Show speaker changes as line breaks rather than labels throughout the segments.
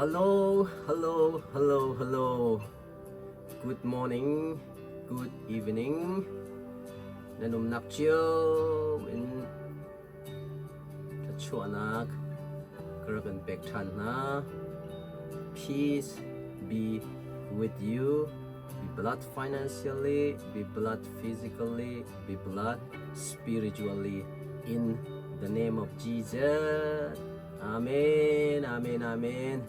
Hello, hello, hello, hello. Good morning, good evening. Nan umnak cio in thluachuahnak ka rak in pek ṭhan hna. Peace be with you. Be blessed financially, be blessed physically, be blessed spiritually in the name of Jesus. Amen, amen, amen.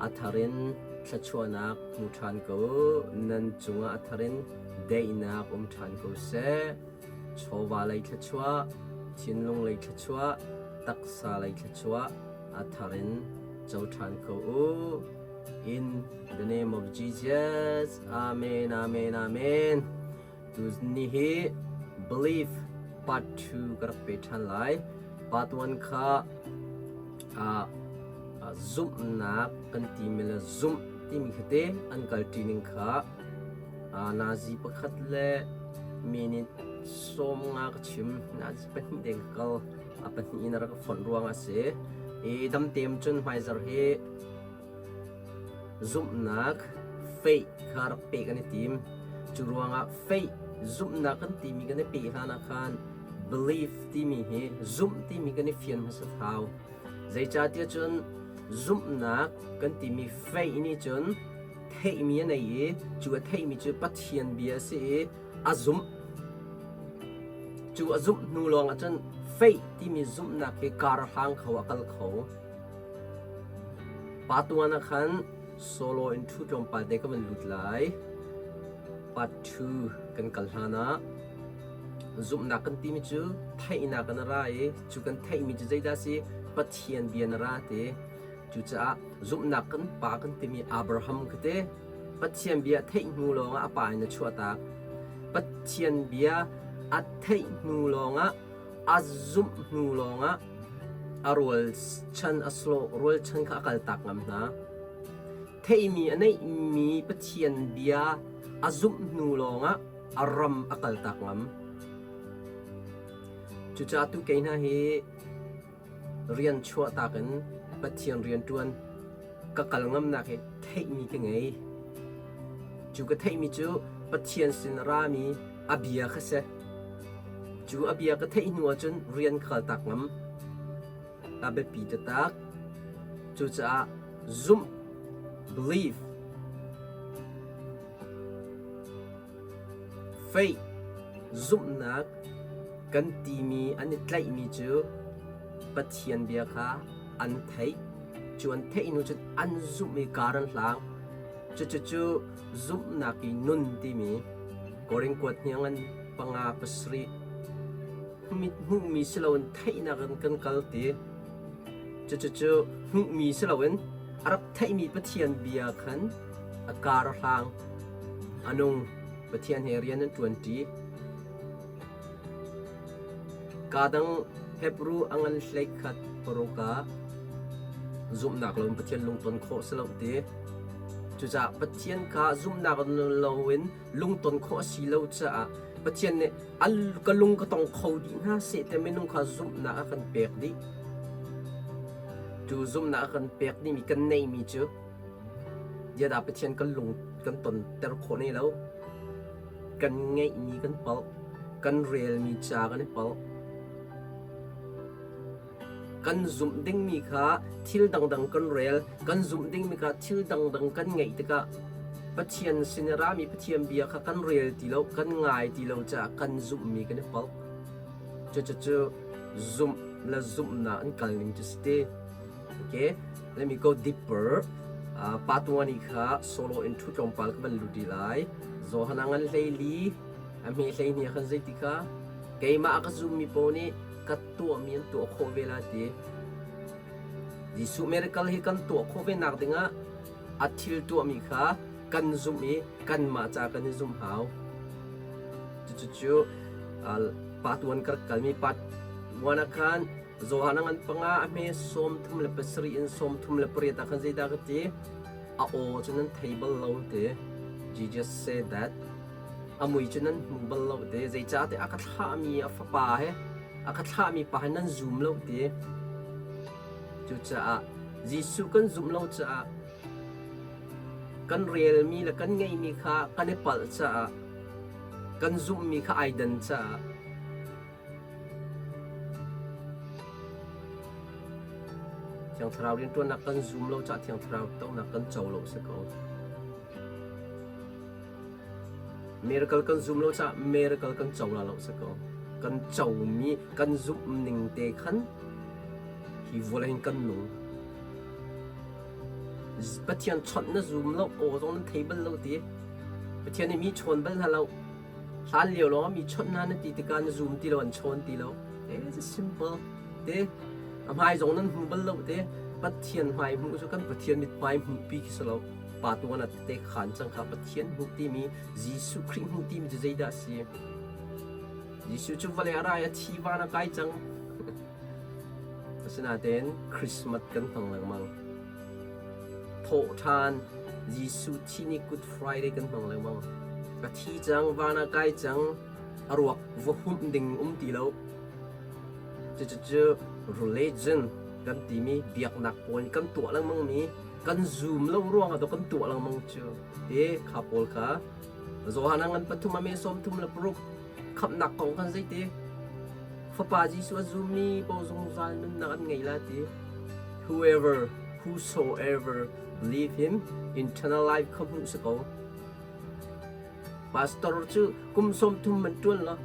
A thar in thluachuahnak hmu ṭhan ko. Nan cungah a thar in daihnak um ṭhan ko seh. Chawva lei thluachuah, thinlung lei thluachuah, taksa lei thluachuah a thar in co ṭhan ko u. In the name of Jesus. Amen, amen, amen. Tuni hi belief part 2 ka rak pe ṭhan lai. Part 1 kha uh, zumhnak kan timi le zumh timi kha te an kalṭi ning kha nazi pakhat le minute 15 ka chim. Nazi pahnih deng ka kal. A pahnih in a rak ka fonh ruang a si. I damtem cun hmaizar hi Zumhnak faith kha rak peh kan i tim. Cu ruangah faith zumhnak kan timi kan i peh hlan ah khan belief timi hi zumh timi kan i fian hmasat hau. Zeicahtiah cun zumhnak kan timi faith nih cun theihmi a nei i cu a theihmi cu Pathian bia a si i a zumh. Cu a zumh hnu lawng ah cun faith timi zumhnak hi kar a hlang kho a kal kho. Pa tuan ah khan solo in ṭhu tlawmpal te ka van lut lai. Part 2 kan kal hlan ah zumhnak kan timi cu theihnak in a ra i cu kan theihmi cu zeidah a si? Pathian bia in a ra ti. Cucaah zumhnak kan pa kan timi Abraham kha te Pathian bia theih hnu lawngah a pa in a chuahtak. Pathian bia a theih hnu lawngah a zumh hnu lawngah a rualchan a slow rualchan kha a kaltak ngam hna. Theihmi a neihmi Pathian bia a zumh hnu lawngah a ram a kaltak ngam. Cucaah tu kei hna hi rian chuahtak in Pathian rian ṭuan ka kal ngamnak hi theihmi ka ngei. Cu ka theihmi cu Pathian sin a rami a bia kha si. Cu a bia ka theih hnu ahcun rian ka kaltak ngam. A biapi taktak. Cucaah zumh, believe, faith, zumhnak kan timi an i tlaihmi cu Pathian bia kha an theih. Cu an theih hnu cun an zumh i kar an hlang. Cucu zumhnak i nun timi Korin kuat hniang an panga pasarih hmuhmi si loin theihnak in kan kal ti. Cucu hmuhmi si loin a rak theihmi Pathian bia khan a kar a hlang. A nung Pathian he rian an ṭuanṭi. Kaa dang Hebru a ngan hleikhat paruk ah zumhnak loin Pathian lungton khawh si lo ti. Cucaah Pathian kha zumhnak loin lungton khawh a si lo caah Pathian nih ka lung ka tong kho dih hna seh ti minung kha zumhnak a kan pek dih. Cu zumhnak a kan pek dihmi kan neihmi cu ziadah Pathian kan lung kan tonter khawh ne lo. Kan ngeihmi kan palh. Kan relmi ca kan i palh. Kan zumh dingmi kha thil dangdang kan rel, kan zumh dingmi kha thil dangdang kan ngeih tikah Pathian sin i rami Pathian bia kha kan rel ti lo, kan ngai ti lo caah kan zumhmi kan i palh. Cucu zumh le zumhnak an kal ning cu si ti. Okay, let me go deeper. Part 1 i kha solo in thu tlawmpal ka van lut rih lai. Johan a ngan hlei li, a hme hlei hni khan zeiti kha keimah a ka zummi paoh nih ka tuahmi an tuah khawh ve la ti. Jesuh miracle hi kan tuah khawh ve nak dingah a thil tuahmi kha kan zumh i kanmah ca kan i zumh hau. Cucu part 1 ka rak kalmi part 1 ah khan Johan a ngan panga a hme 37 in 38 ah khan zeidah ka ti? A aw cu nan thei bal lo ti. Jesus said that. A mui cu nan hmu bal lo ti. Zeicahtiah a ka thlahmi a fapa he a ka thlahmi pa he nan zum lo ti. Cucaah Jesuh kan zumh lo caah Kan relmi le kan ngeihmi kha kan i palh caah kan zumhmi kha ai dan caah Thiang Thlarau rianṭuannak kan zum lo caah Thiang Thlarau tonak kan co lo si ko. Miracle kan zum lo caah miracle kan co la lo si ko. Kan comi kan zumh ning te khan hi vawlei hin kan nung. Pathian chawnh na zum lo, aw zong nan thei bal lo ti. Pathian nih mi chawn bal hna lo. Hlan lio lawng ah mi chawnh hna na ti tikah na zum ti lo, an chawn ti lo. It's simple. Te a hmai zong nan hmu bal lo te. Pathian hmai hmuh cu kan Pathian mithmai hmuh pi khi si lo. Pa tuan ah te khan cang kha Pathian hmuh timi Jesuh Khrih hmuh timi cu zeidah a si? Jesuh cu vawlei a ra i a thi van a kai cang. Asinain Christmas kan hmang lengmang. Thawhṭhan Jesuh thi ni Good Friday kan hmang lengmang. A thi cang, van ah kai cang, a ruak va humh ding um ti lo. Cucu religion kan timi biaknak pawl nih kan tuah lengmangmi kan zum lo ruangah kan tuah lengmang cu. Te kha pawl kha Johan a ngan pathum a me 36 khamhnak kong khan zeiti Fapa Jesuh a zummi paoh zungzal nunnak an ngei la ti. Whoever, whosoever believe him, eternal life kha hmuh si ko. Pastor cu kum 30 man ṭuan lo.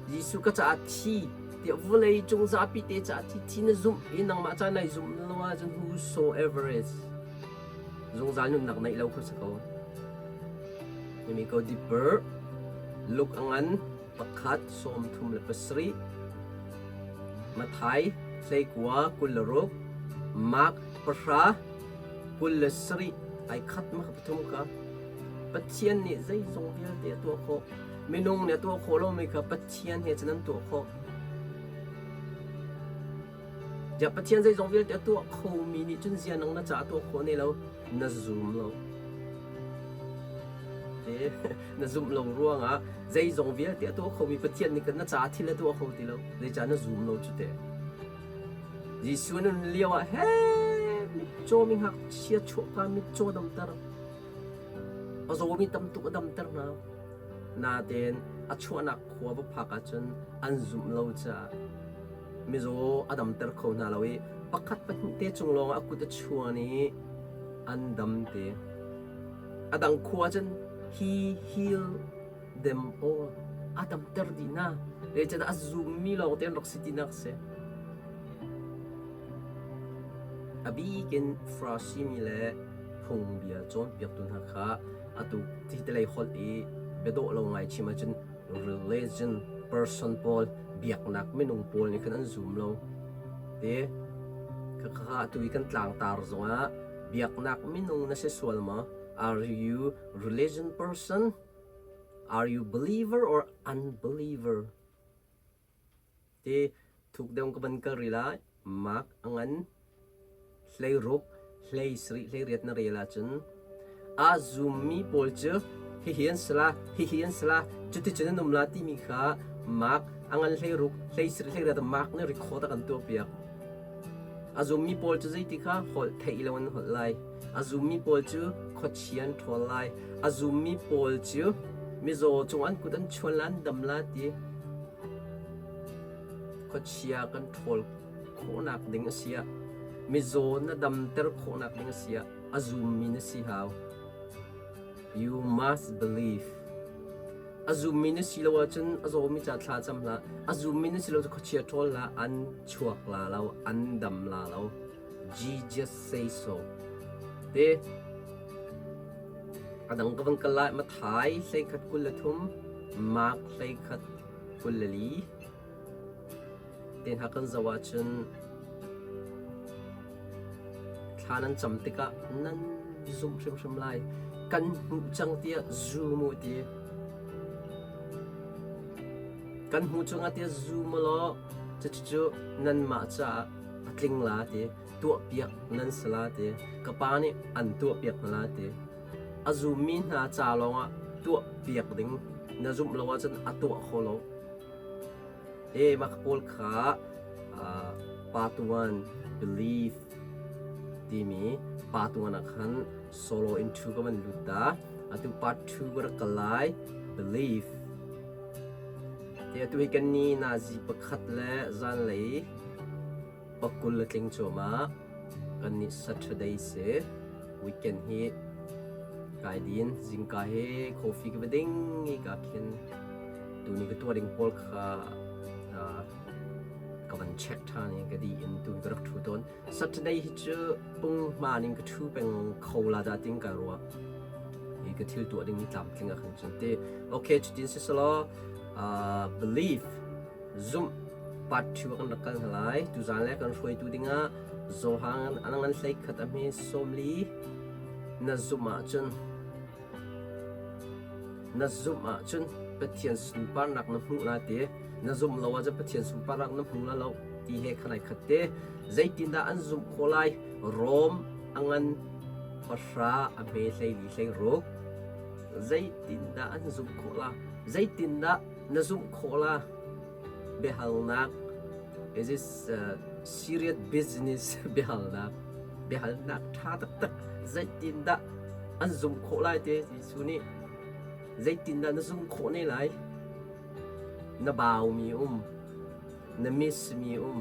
Jesuh ka caah thi tiah vawlei cung zapi te caah thi thi na zumh i nangmah ca nai zumh lo ahcun whosoever is zungzal nunnak neih lo kha si ko. Let go deeper. Luke a ngan pakhat 37 Matthai 19 26 Mark 10 27 ai khat ma pathum ka Pathian nih zeizong vialte a tuah khawh minung nih a tuah khawh lomi kha Pathian he cun an tuah khawh Ja Pathian zeizong vialte a tuah khomi nih cun zia nang na ca a tuah khawh ne lo na zum lo te na zumh lo ruangah zeizong vialte a tuah khomi Pathian nih kan na ca thil a tuah kho ti lo zeicah na zum lo cu te Jesuh nun lio ah he mitcaw mi ngakchia chuahka mitcaw damter a zawmi tam tuk a damter hna natein a chuahnak khua va phak ahcun an zumh lo caah mizaw a damter kho hna lo i pakhat pahnih te cung lawngah a kut a chuan i an dam te. A dang khua cun he heal them all. A damter dih hna. Zeicahtiah a zummi lawng te an rak si tinak a si. A bik in Farasi mi le phungbia cawnpiaktu hna kha atu ti holh i biadawh lo ngai chim ahcun religion person pawl biaknak minung pawl nih khan an zum lo. Te khakha atu i kan tlangtar zongah biaknak minung na si sual maw? Are you religion person? Are you believer or unbeliever? Ti thuk deuh ka van kal rih lai. Mark a ngan 16, 17, 18 na rel ahcun aa zummi pawl cu hihi an si la, hihi an si la, cuticun an um la timi kha Mark a ngan 16, 17, 18 Mark nih record a kan tuahpiak. A zummi pawl cu zeiti kha holh theih lo an holh lai. A zummi pawl cu khuachia an ṭhawl lai. A zummi pawl cu mizaw cung an kut an chuan la an dam la ti. Khuachia kan ṭhawl khawhnak ding a si ah, mizaw na damter khawhnak ding a si ah, a zummi na si hau. You must believe. A zummi na si lo ahcun a zawmi ca thla cam hlah. A zummi na si lo cu khuachia ṭhawl hlah, an chuak la lo, an dam la lo. Jesus say so. Te a dang ka van kal lai Mathai 21 23 Mark 21 24 Te hna kan zoh ahcun thla nan cam tikah nan zumh hrimhrim lai. Kan hmuh cang tiah zum u ti. Kan hmuh cungah tiah zum u law cucu nanmah caah a tling la ti. Tuahpiak nan si la ti. Ka pa nih an tuahpiak hna la ti. A zummi hna ca lawngah tuahpiak ding na zumh lo ahcun a tuah kho lo. Hi mah pawl kha pa tuan belief timi pa tuan ah khan Solo in 2 ka van lut ta. Atu part 2 ka rak kal lai. Believe. Te atu hi kan ni nazi pakhat le zanlei pakul le tling cuahmah. Kan ni Saturday si. Weekend hi kai din zingka hi coffee ka va ding i ka khin tuni ka tuah ding pawl kha ka van check ṭhan i ka di in tu ka rak ṭhu tawn. Saturday hi cu punghman in ka ṭhu peng kho la dah ting ka ruah. Hi ka thil tuah ding hi tlamtling ah khan cun ti. Okay, cutin si selaw belief zumh part 2 kan rak kal hna lai. Tuzaan le kan hruaitu dingah Johan an ngan hlei khat a hme sawmli na zumh ahcun na zumh ahcun Pathian sunparnak na hmuh la ti. Na zumh lo ahcun Pathian sunparnak na hmu la lo ti he khan ai khat te. Zeitindah an zumh khawh lai? Rom a ngan pahra a hme 14 16. Zeitindah an zumh khawh la? Zeitindah na zumh khawh la? Biahalnak Is this serious business biahalnak biahalnak ṭha taktak zeitindah an zumh khawh lai te Jesuh nih zeitindah na zumh khawh ne lai? Na baumi um, na miss mi um.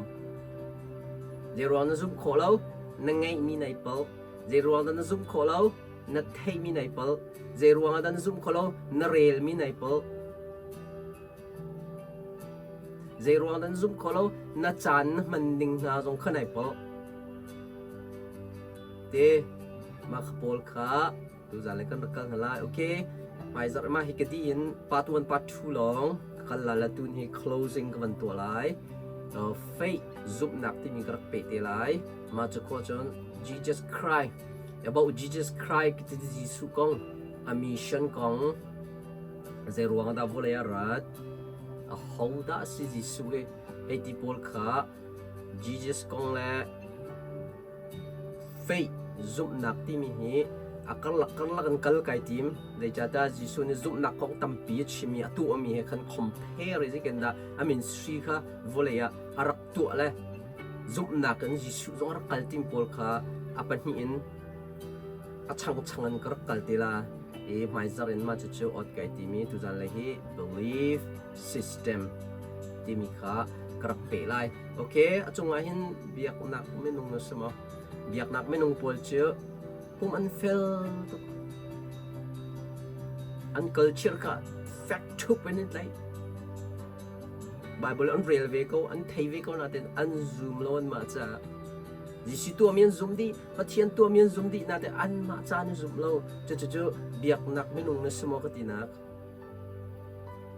Zeiruang na zumh khawh lo? Na ngeihmi nai palh. Zeiruang dah na zumh khawh lo? Na theihmi nai palh. Zeiruang ah dah na zumh khawh lo? Na relmi nai palh. Zeiruang dah na zumh khawh lo? Na caan na hman ning hna zong kha nai palh. Te, mah kha pawl kha tuzan le kan rak kal hna lai. Okay, hmaizarh mah hi ka dih in part 1 part 2 lawng ka kal la la tun hi closing ka van tuah lai. Faith zumhnak timi ka rak peh te lai. Mah cu khua cun Jesus Christ about Jesus Christ ti Jesuh kong a mission kong zei ruang dah vawlei a rat a ho dah si Jesuh hi hei ti pawl kha Jesus kong le Faith zumhnak timi hi a karlak karlak in kal kai tim. Zeicahtiah Jesuh nih zumhnak kong tampi a chim i a tuahmi he khan compare i zeitin dah a ministry kha vawlei ah a rak tuah le zumhnak in Jesuh zong a rak kal tim pawl kha a pahnih in a changchang in ka rak kal te la. I hmaizarh in mah cucu awt kai timi tuzan le hi belief system timi kha ka rak peh lai. Okay, a cungah hin biaknak minung na si maw? Biaknak minung pawl cu pum an fel tuk. An culture kha fek ṭhup in an tlaih. Bible an rel ve ko, an thei ve ko nain an zum lo anmah caah. Jesuh tuahmi an zum dih, Pathian tuahmi an zum dih nain anmah ca an zum lo. Cucu biaknak minung na si maw ka tinak.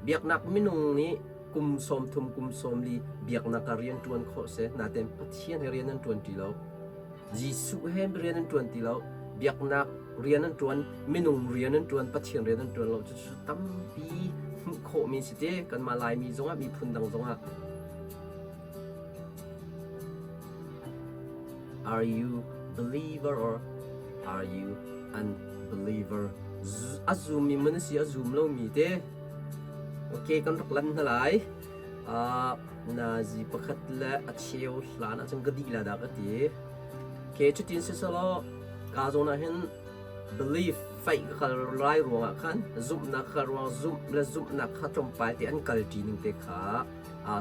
Biaknak minung nih kum 30 kum 40 biaknak ah rian ṭuan khawh si. Nain Pathian he rian an ṭuan ti lo. Jesuh he rian an ṭuan ti lo. Biaknak rian an ṭuan, minung rian an ṭuan, Pathian rian an ṭuan lo. Cucu tampi hmuh khawhmi si te. Kanmah Laimi zongah miphun dang zongah. Are you believer or are you unbeliever? A zummi man a si, a zum lomi te. Okay, kan rak lan hna lai. Nazi pakhat le a cheu hlan ahcun ka dih la dah ka ti. Okay, cutin si selaw ka zawn ah hin belief faih ka kal lai ruangah khan zumhnak ka ruang zumh le zumhnak kha tlawmpal te an kal ṭi ning te kha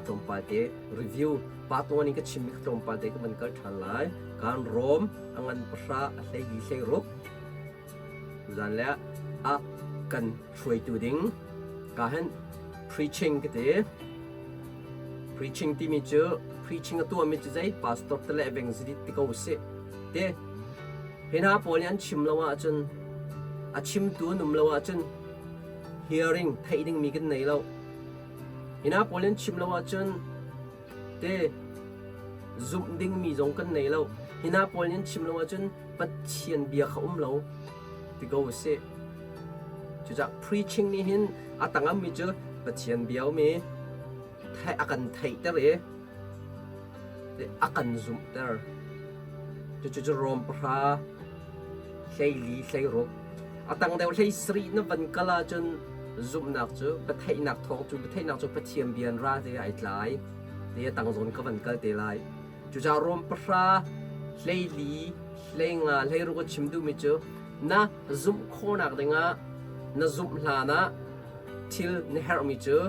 tlawmpal te review part 1 in ka chimmi kha tlawmpal te ka van kal ṭhan lai. Kan Rom a ngan pahra a hlei hlei ruk zan le a kan hruaitu ding ka hen preaching ka ti. Preaching timi cu preaching a tuahmi cu zei pastor te le evangelist ti ko sih te hi hna pawl nih an chim lo ahcun a chimtu an um lo ahcun hearing theih dingmi kan nei lo. Hi hna pawl an chim lo ahcun te zumh dingmi zong kan nei lo. Hi hna pawl nih an chim lo ahcun Pathian bia kha um lo ti ko usih. Cucaah preaching nih hin a tangam mi cu Pathian bia um i a kan theihter i a kan zumhter. Cucu cu Rom pahra 14 16 a tang deuh 17 na van kal ahcun zumhnak cu biatheihnak thawng cu biatheihnak cu Pathian bia in ra te ai tlai te a tang zawn ka van kal te lai. Cucaah Rom pahra 14 hleinga 16 a chim duhmi cu Na zumh khawhnak dingah na zumh hlan ah thil na herhmi cu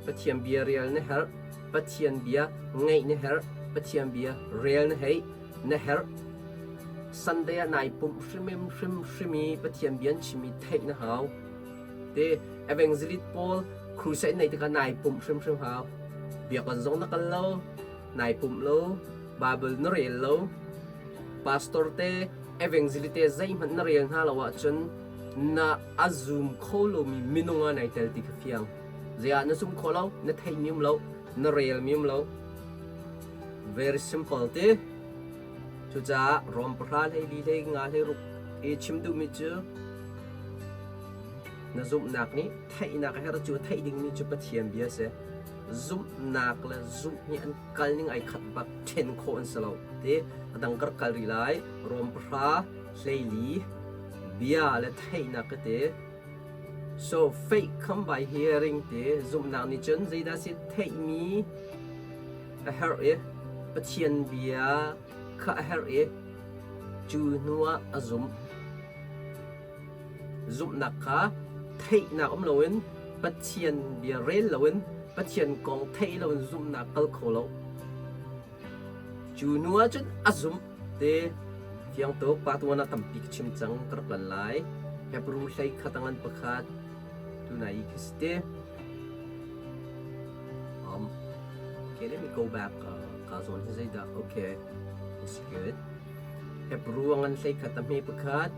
Pathian bia rel na herh, Pathian bia ngaih na herh, Pathian bia rel na heih na herh. Sunday ah nai pumh hrimim hrim hrim i Pathian bia an chimmi theih na hau. Te evangelist pawl crusade nei tikah nai pumh hrimhrim hau. Biakinn zong na kal lo, nai pumh lo, Bible na rel lo, pastor te evangelist te zeihmanh na rel hna lo ahcun na a zum kho lomi minung ah nai tel ti kha fiang. Zeiah na zum kho lo, na theih mi um lo, na rel mi um lo. Very simple ti. Cucaah Rom pahra hlei li hlei nga hlei ruk i chim duhmi cu na zumhnak nih theihnak a herh cu theih dingmi cu Pathian bia a si. Zumhnak le zumh hi an kal ning ai khat bak ṭhen khawh an si lo. Ti a dang kar kal rih lai. Rom pahra hlei li bia le theihnak ka ti. So faith come by hearing ti zumhnak nih cun zeidah si theihmi a herh i Pathian bia kha a herh i cu hnuah a zumh. Zumhnak kha theihnak um loin Pathian bia rel loin Pathian kong theih loin zumhnak kal kho lo. Cu hnu ah cun a zumh te fiang tuk pa tuan ah tampi ka chim cang ka rak lan lai. Hebrew hlei khat a ngan pakhat tunai i khi si te. Okay, let me go back. Ka zawn hi zeidah? Okay, it's good. Hebrew a ngan hlei khat a hme pakhat.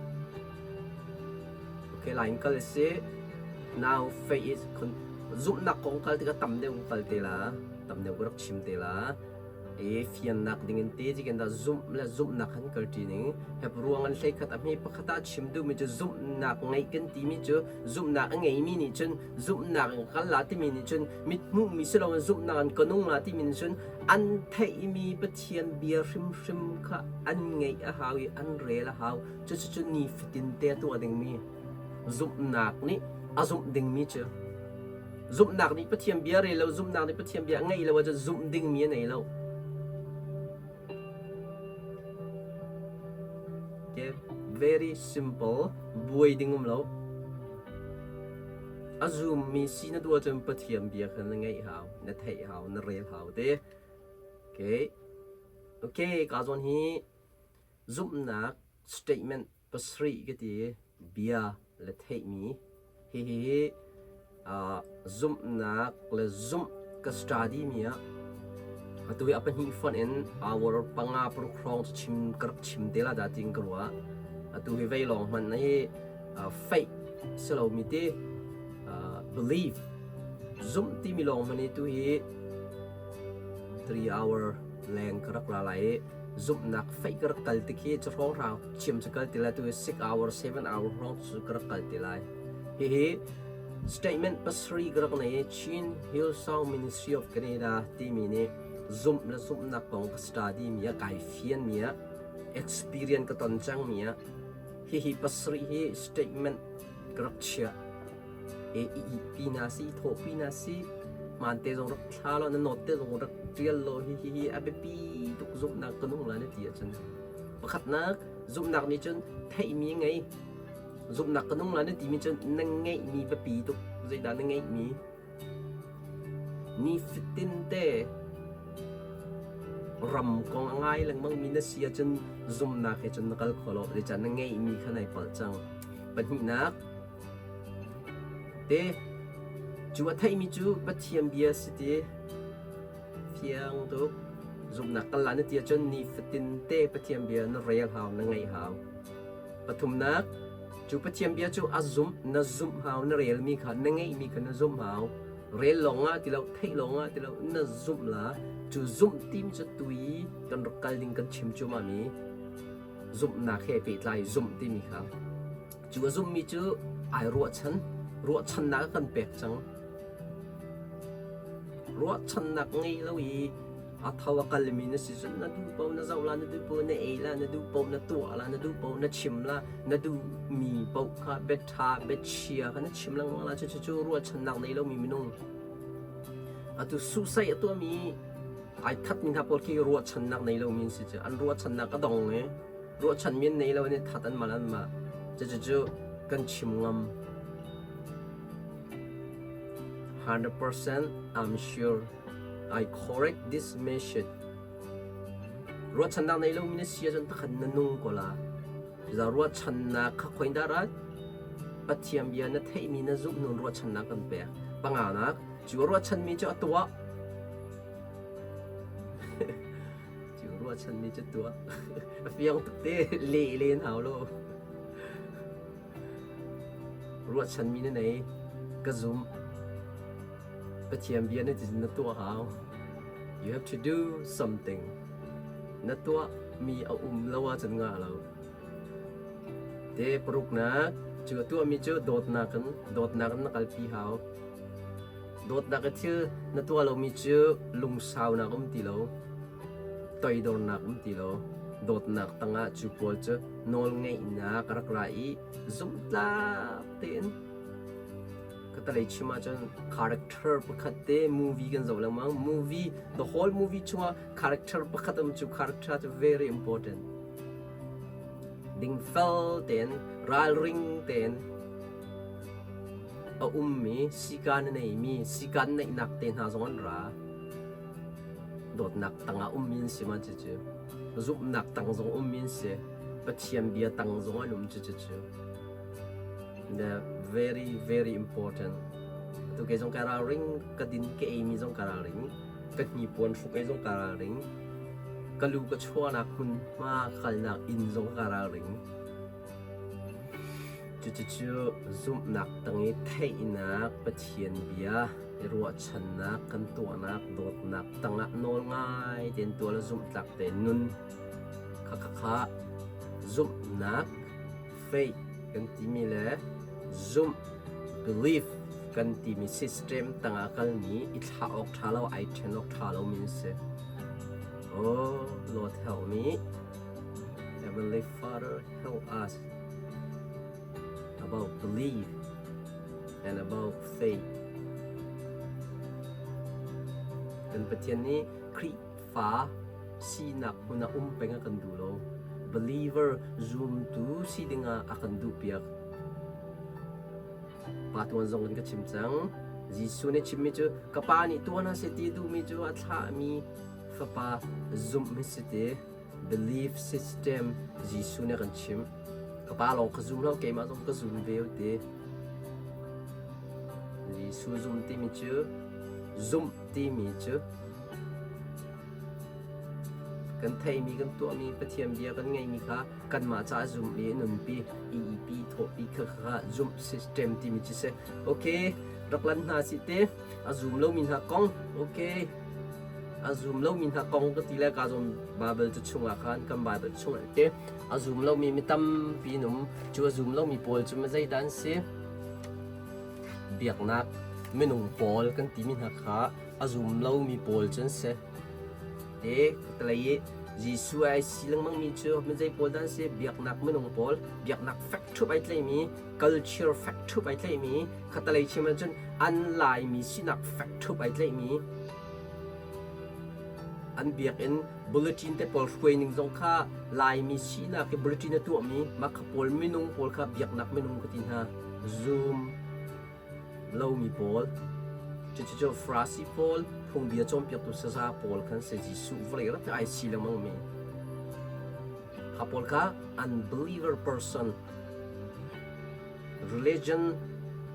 Okay, line kal si. Now faith is zumhnak kong kal tikah tam deuh kal te la. Tam deuh ka rak chim te la. I fiannak ding in te cikin dah zumh le zumhnak han kal ṭi ning. Hebrew a ngan hlei khat a hme pakhat ah chim duhmi cu zumhnak ngeih kan timi cu zumhnak a ngeimi nih cun zumhnak in kal la timi nih cun mit hmuhmi si loin zumhnak in ka nung la timi nih cun an theihmi Pathian bia hrimhrim kha an ngeih a hau i an rel a hau. Cucu nifatin te a tuah dingmi zumhnak nih a zumh dingmi cu zumhnak nih Pathian bia rel lo zumhnak nih Pathian bia a ngeih lo ahcun zumh dingmi a nei lo. Okay. Very simple. Buai ding um lo. A zummi si na duh ahcun Pathian bia kha na ngeih hau, na theih hau, na rel hau te. Okay. Okay, ka zawn hi zumhnak statement pasarih ka ti bia le theihmi hihi zumhnak le zumh ka study mi ah atu hi a pahnih fonh in hour panga paruk hrawng cu chim ka rak chim te la dah tiin ka ruah. Atu hi vei lawng hmanh hi faith si lomi ti belief zumh timi lawng hmanh hi tu hi 3 hour leng ka rak la lai i zumhnak faith ka rak kal tik hi cu hrawng hrang chim cu kal ti lai tu hi 6 hour 7 hour hrawng cu ka rak kal ti lai. Hihi statement pasarih ka rak nei i Chin Hillsong Ministry of Canada timi nih zumh le zumhnak kong ka study mi ah kai fian mi ah experience ka ton cang mi ah hihi pasarih hi statement ka rak chiah. E i pi na si thaw pi na si man te zong rak thla lo na note te zong rak tial lo hi hi hi a biapi tuk zumhnak ka nung la na ti ahcun pakhatnak zumhnak nih cun theihmi ngei Zumhnak ka nung la na timi cu na ngeihmi biapi tuk. Zeidah na ngeihmi? Nifatin te ram kong a ngai lengmang mi na si ahcun zumhnak he cun na kal kho lo. Zeicah na ngeihmi kha nai palh cang. Pahnihnak te cu a theihmi cu Pathian bia si ti fiang tuk. Zumhnak kal la na ti ahcun nifatin te Pathian bia na rel hau, na ngaih hau. Pathumnak, cu Pathian bia cu a zumh, na zumh hau, na relmi kha, na ngeihmi kha na zumh hau. Rel lawng ah ti lo, theih lawng ah ti lo, na zumh la. Cu zumh tim cu tui kan rak kal ding kan chim cuahmah mi zumhnak he pehtlai zumh timi kha. Cu a zumhmi cu ai ruahchan, ruahchannak a kan pek cang. Ruahchannak ngei lo i a tho a kalmi na si cun na duh paoh na zoh la, na duh paoh na ei la, na duh paoh na tuah la, na duh paoh na chim la, na duhmi paoh kha bia ṭha bia chia kha na chim lengmang la. Cucu cu ruahchannak nei lomi minung. Atu suhsaih a tuahmi ai thatmi hna pawl khi ruahchannak nei lomi an si cu. An ruahchannak a dong i. Ruahchanmi an nei lo an i that anmah le anmah. Cucu kan chim ngam. 100% I'm sure I correct this message. Ruahchannak nei lomi na si ahcun takhan na nung ko la. Cucaah ruahchannak kha khoin dah rat? Pathian bia na theihmi na zumh nun ruahchannak kan pek. Panganak, cu ruahchanmi cu a tuah. Cu ruahchanmi cu tuah. A fiang tuk te leh len hau lo. Ruahchanmi na nei. Ka zumh. Pathian bia na ti na tuah hau. You have to do something. Na tuah mi a um lo ahcun ngah lo. Te paruknak, cu a tuahmi cu dawtnak in dawtnak in na kalpi hau. Dawtnak i thil na tuah lomi cu lungsaunak um ti lo, toidornak um ti lo. Dawtnak tangah cu pawl cu nawlngeihnak a rak ra i zumhtlak tein ka talei chim ahcun character pakhat te movie kan zoh lengmang. Movie, the whole movie chungah character pakhat um cu character cu very important. Dingfel tein, ralring tein a ummi sikaan a neimi sikaan neihnak te hna zong an ra. Dawtnak tangah ummi an si ma cucu. Zumhnak tang zong ummi an si. Pathian bia tang zong an um cucu. The very very important. Tu ke zong ka ralring, ka din ka eimi zong ka ralring, ka hnipuan hruk ei zong ka ralring, ka lu ka chuahnak hmunhma kalnak inn zong ka ralring. Cucucu zumhnak tang i theihnak Pathian bia i ruahchannak kan tuahnak dawtnak tangah nawl ngai tein tuah le zumhtlak tein nun kha kha kha zumhnak faith kan timi le zumh belief kan timi system tangah kalmi i thlah awk ṭha lo ai ṭhen awk ṭha lomi an si. Oh Lord help me. Heavenly Father help us about belief and about faith. Kan Pathian nih Khrihfa sinak hmun ah um peng a kan duh lo. Believer zumtu si dingah a kan duhpiak. Pa tuan zong in ka chim cang. Jesuh nih chimmi cu ka pa nih tuan hna seh ti duhmi cu a thlahmi fapa zumh hi si ti. Belief system Jesuh nih a kan chimh. Ka pa lawng ka zum lo, keimah zong ka zum ve ti. Jesuh zum timi cu zumh timi cu kan theimi kan tuahmi Pathian bia kan ngeihmi kha kanmah caah zumh i nunpi EEP thawhpi kha kha zumh system timi cu si. Okay, rak lan hna si te. A zum lomi hna kong okay a zum lomi hna kong ka ti le ka zum Bible cu chungah khan kan Bible chungah te a zum lomi mi tampi num cu a zum lomi pawl cu zeidah an si biaknak minung pawl kan timi hna kha a zum lomi pawl cu an si te talei i Jesuh ai si lengmang mi cu mizei pawl dah an si biaknak minung pawl biaknak fek ṭhup ai tlaimi culture fek ṭhup ai tlaihmi khatalei chim ahcun an Laimi sinak fek ṭhup ai tlaihmi an biakinn bulletin te pawl hruai ning zong kha Laimi sinak i bulletin a tuahmi mah kha pawl minung pawl kha biaknak minung ka ti hna Zoom lomi pawl cucu Farasi pawl phungbia cawnpiaktu saza pawl khan si Jesuh vawlei rak ai si lengmang mi Kha pawl kha unbeliever person, religion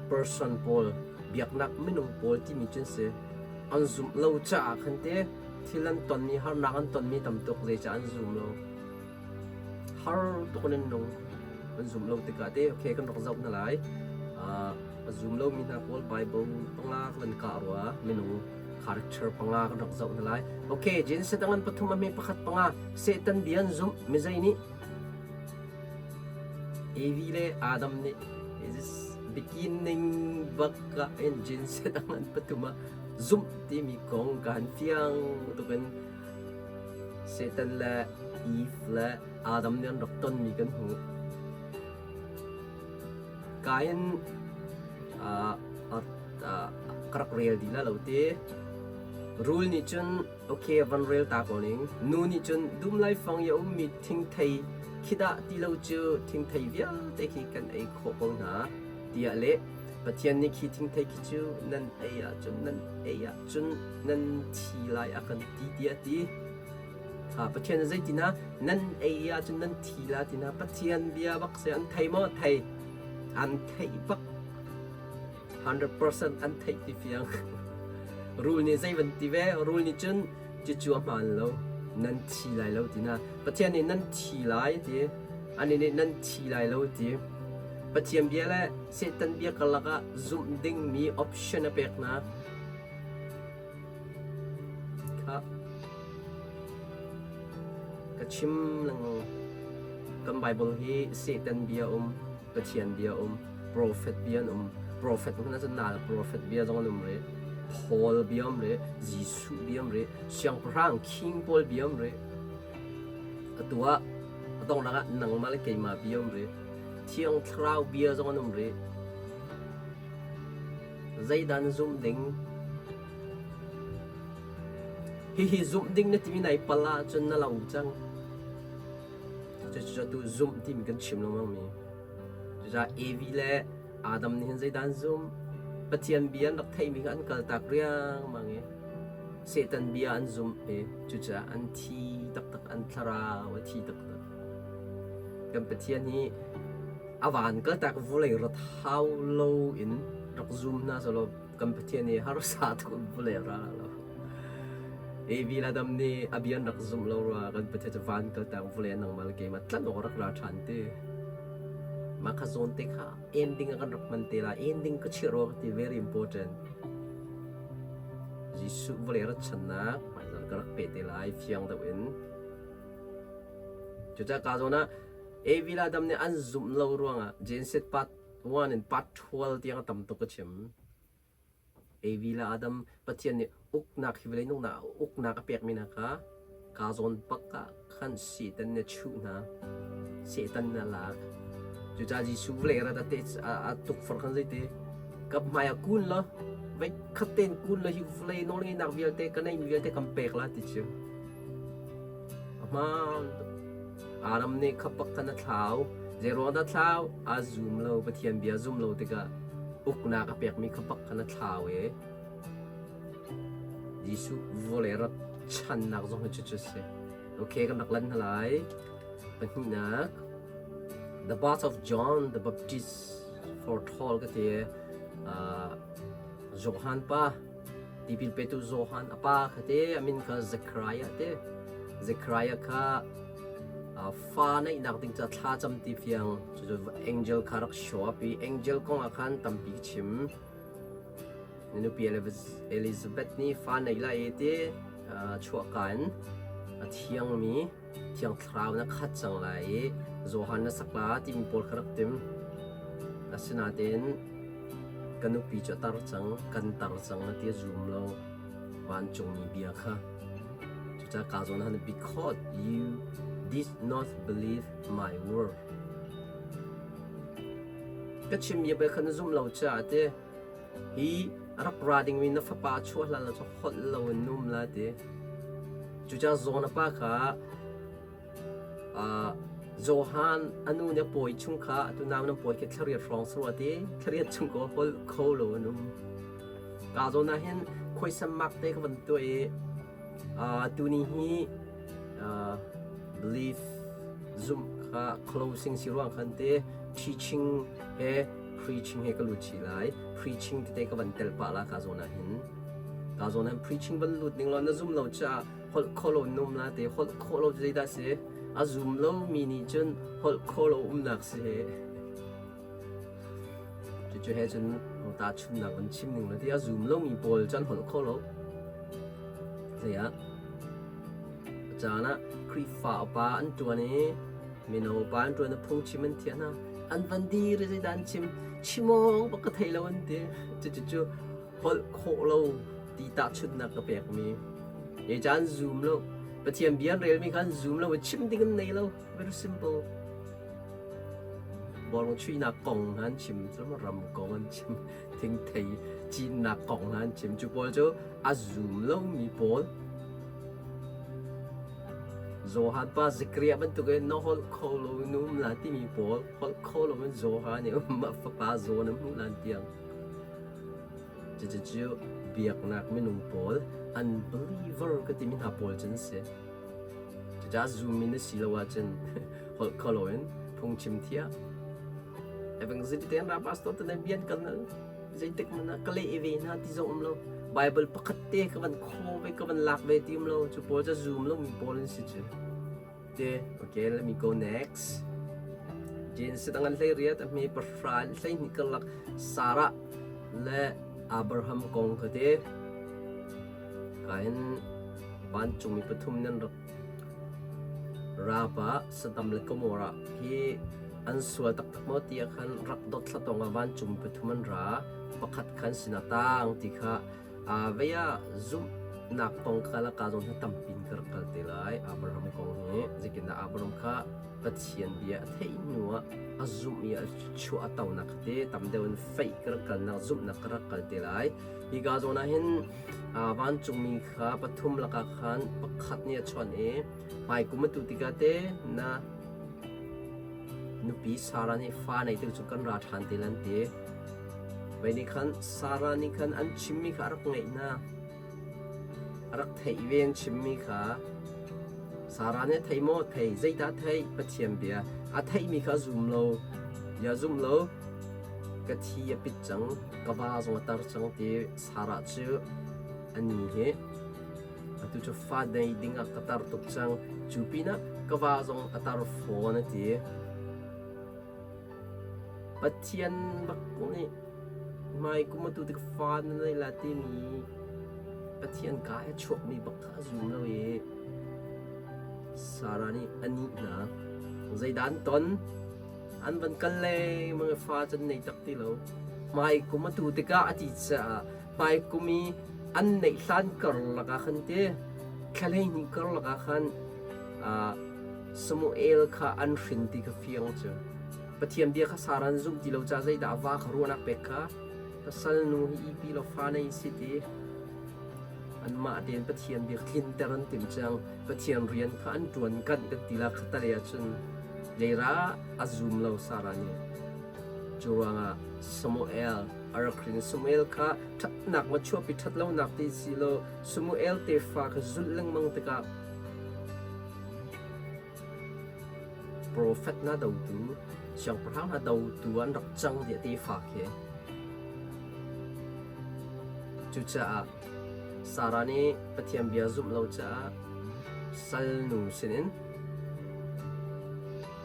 person pawl, biaknak minung pawl timi cu an si. An zumh lo caah khan te thil an tonmi, harnak an tonmi tam tuk zeicah an zum lo. Har tuk in an nung. An zum lo tikah te okay kan rak zoh hna lai. A zum lomi hna pawl Bible panga kan kah rua minung character panga kan rak zoh hna lai. Okay, Genesis dang an pathum a hme pakhat panga Satan bia an zumh mizei nih Evi le Adam nih is beginning bak ah in Genesis dang an pathum ah zumh timi kong kan fiang tukin Satan le Eve le Adam nih an rak tonmi kan hmuh. Kain ka rak rel dih la lo ti. Rul nih cun okay a van rel ta ko ning. Nu nih cun dum laifang i a ummi thingthei khi dah ti lo cu thingthei vialte khi kan ei khawh ko hna tiah leh. Pathian nih khi thingthei khi cu nan ei ahcun nan ei ahcun nan thi lai a kan ti tiah a ti. Pathian nih zeitin ah nan ei ahcun nan thi la ti hna. Pathian bia bak si an thei maw? Thei. An theih bak. 100% an theih ti fiang. Rul nih zei van ti ve? Rul nih cun cucu a hmaan lo. Nan thi lai lo ti na. Pathian nih nan thi lai ti. Anih nih nan thi lai lo ti. Pathian bia le Satan bia karlak ah zumh dingmi option a pek hna. Kha ka chim lengmang. Kan Bible hi Satan bia um, Pathian bia um, profet bia an um. Profet hmanh ahcun nal profet bia zong an um rih. Paul bia um rih, Jesuh bia um rih, siangpahrang king pawl bia um rih. Atu ah a donghnak ah nangmah le keimah bia um rih. Thiang Thlarau bia zong an um rih. Zeidah na zumh ding? Hihi zumh ding na timi nai pal ahcun na lo cang. Cucu tu zumh timi kan chim lengmang mi. Cucaah Evi le Adam nih hin zeidah an zumh? Pathian bia an rak theihmi kha an kaltak riangmang i Satan bia an zumh i cucaah an thi taktak, an thlarau a thi taktak. Kan Pathian hi a van kaltak vawlei rat hau lo in rak zum hna selaw kan Pathian hi harsa tuk in vawlei ra lo. Evi le Adam nih a bia an rak zumh lo rua kan Pathian cu van kaltak vawlei nangmah le keimah tlan awk rak ra ṭhan ti. Mah kha zawn te kha ending ah kan rak hman te la ending ka chirh rua ka ti very important. Jesuh vawlei rat channak hmaizarh ka rak pe te lai fiang deuh in. Cucaah ka zawn ah Evi le Adam nih an zumh lo ruangah Genesis part 1 in part 12 tiang a tam tuk a chim. Evi le Adam Pathian nih uknak hi vawlei nungnak uknak a pekmi hna kha kaa zawn bak ah khan Satan nih a chuh hna. Satan nih a lak. Cucaah Jesuh vawlei rat a te a tukforh khan zeiti ka hmai ah kun law vei khat tein kun law hi vawlei nawlngeihnak vialte ka neihmi vialte kan pek la ti cu. A hmaan tuk. Adam nih khapak khan a thlau. Zeiruang dah thlau? A zum lo. Pathian bia zum lo tikah uknak a pekmi khapak khan a thlau i Jesuh vawlei rat channak zong hi cucu a si. Okay, kan rak lan hna lai. Pahnihnak, The birth of John the Baptist foretold ka ti. Uh, Johan pa Tipil petu Johan a pa kha te a min kha Zechariah te. Zechariah kha fa neihnak ding ca thla cam ti fiang cucu angel kha rak show up i angel kong ah khan tampi chim. Na nupi Elizabeth nih fa nei lai i ti chuahka in a thiangmi Thiang Thlarau na khat cang lai i Johan na sak la timi pawl kha rak tim. Asinain ka nupi cu a tar cang, kan tar cang a ti a zum lo. Vancungmi bia kha. Cucaah ka zawn han because you did not believe my word. Ka chimmi bel kha na zum lo caah ti hi rak ra dingmi na fapa chuah hlan lo cu holh lo in num la ti. Cucaah Zawn a pa kha Johan a nu nih a pawi chung kha atu nau nan pawi khi thlariat hrawng si rua ti thlariat chung ko holh kho lo an um. Ka zawn ah hin khuaisam mak te ka van tuah i tuni hi belief zumh kha closing si ruang khan te teaching he preaching he ka lut chih lai. Preaching tete ka van tel pah la ka zawn ah hin. Ka zawn ah preaching van lut ning law na zum lo caah holh kho lo num la te holh khawh lo zeidah si a zum lo mi nih cun holh kho lo umnak si he cucu he cun ta chunnak van chim ning la ti a zum lo mi pawl cun holh kho lo zei ah caan ah Khrihfa upa an ṭuan i mino upa an ṭuan i phungchim an thiah hna an van dir i zeidah an chim chimawng bak ka thei lo an ti cucu holh khawh lo ti tahchunhnak ka pekmi ye caan zoom lo Pathian bia an relmi kha an zoom lo chim ding an nei lo very simple. Bawlung chuihnak kong hna an chim, ram kong an chim, thingthei cinnak kong hna an chim. Cu pawl cu a zum lomi pawl Johan pa Zechariah bantukin na holh kho lo in um la timi pawl holh kho lo in Johan nih mah fapa zawn a hmuh lan tiang. Cucu biaknak minung pawl unbeliever ka timi hna pawl cu an si. Cucaah zum in a si lo ahcun holh kho lo in phungchim thiah. Evangelist te ra pastor te bian kan zeitik man ah ka leh ve hna ti zong um lo. Bible pakhat te ka van kho ve ka van lak ve ti um lo. Cu pawl cu zum lo mi pawl an si cu. Te okay let me go next. Genesis angan hlei riat a hme pahra hlei hnih karlak Sarah le Abraham kong kha te kain vancungmi pathum nan rak rapa Saddam le Gomorrah hi an sual taktak maw ti ah khan rak dot thlatong ah vancungmi pathum an ra pakhat khan sin ah tang ti kha vei ah zumhnak kong kha la ka zong hi tampin ka rak kal te lai Abraham kong hi zeitindah Abraham kha Pathian bia a theih hnu ah a zumh i a chuah a tonak te tam deuh in feih ka rak kalnak zumhnak ka rak kal te lai. Hika zawn ah hin vancungmi kha pathum lakah khan pakhat nih a chawnh i hmaikum atu tikah te na nupi Sarah nih fa nei te cu kan ra ṭhan te lan ti. Vei nih khan Sarah nih khan an chimmi kha a rak ngaih hna. A rak theih ve an chimmi kha Sarah nih a thei maw? Thei. Zeidah a theih? Pathian bia. A theihmi kha a zum lo. Bia zum lo. Ka thi a pit cang, ka va zong a tar cang ti Sarah cu a ni hi. Atu cu fa nei dingah ka tar tuk cang. Cu pinah ka va zong a tar fawn a ti. Pathian bak nih hmai kum atu tik fa na nei la timi Pathian ka he chuakmi bak kha a zum lo i Sarah nih a nih hna. Zeidah an ton? An van kal lengmang i fa cu an nei tak ti lo. Hmai kum atu tikah a ti caah hmai kum i an neih hlan karlak ah khan ti thla 12 karlak ah khan Samuel kha an hrin ti kha fiang cu. Pathian bia kha Sarah an zumh ti lo caah zeidah a va kha ruahnak pek kha pasal nu hi ipi law fa nei si ti anmah tein Pathian bia tlinter an timh cang. Pathian rian kha an ṭuan kanh kan ti la khattelei ahcun leira a zum lo Sarah nih. Cu ruangah Samuel a rak hrin. Samuel kha ṭhatnak ma chuahpi ṭhat lonak ti si lo Samuel tefa kha zulh lengmang tikah Profet hna dotu, siangpahrang hna dotu an rak cang tiah tefa khi. Cucaah Sarah nih Pathian bia zumh lo caah salnu sinin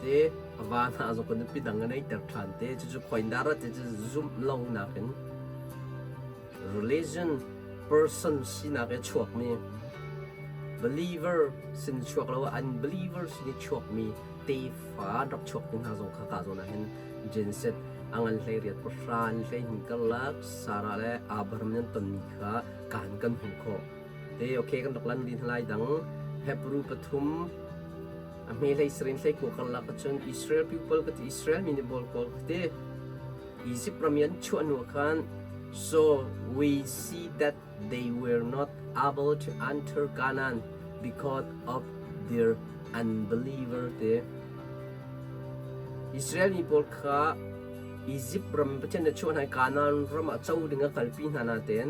te a va hna zong kan nupi dang a neiter ṭhan te cucu khoindar ah te cu zumh lo nakin Religion person sinak i a chuakmi believer sin chuak lo unbeliever sin i chuakmi tefa an rak chuak ti hna zong kha ka zawn ah hin Genset a ngan 18 pahra in 12 karlak Sarah le Abraham nih an tonmi kha kaan kan hmuh khawh. Te okay kan rak lan din lai dang Hebrew pathum a hme hlei sarin hlei kua karlak ahcun Israel people ka ti Israel mi nih bawl kawl ka ti Egypt ram i an chuah hnu ah khan so we see that they were not able to enter Canaan because of their unbeliever te Israel mi pawl kha Egypt ram Pathian nih a chuah hna i Canaan ram ah co ding a kalpi hna nain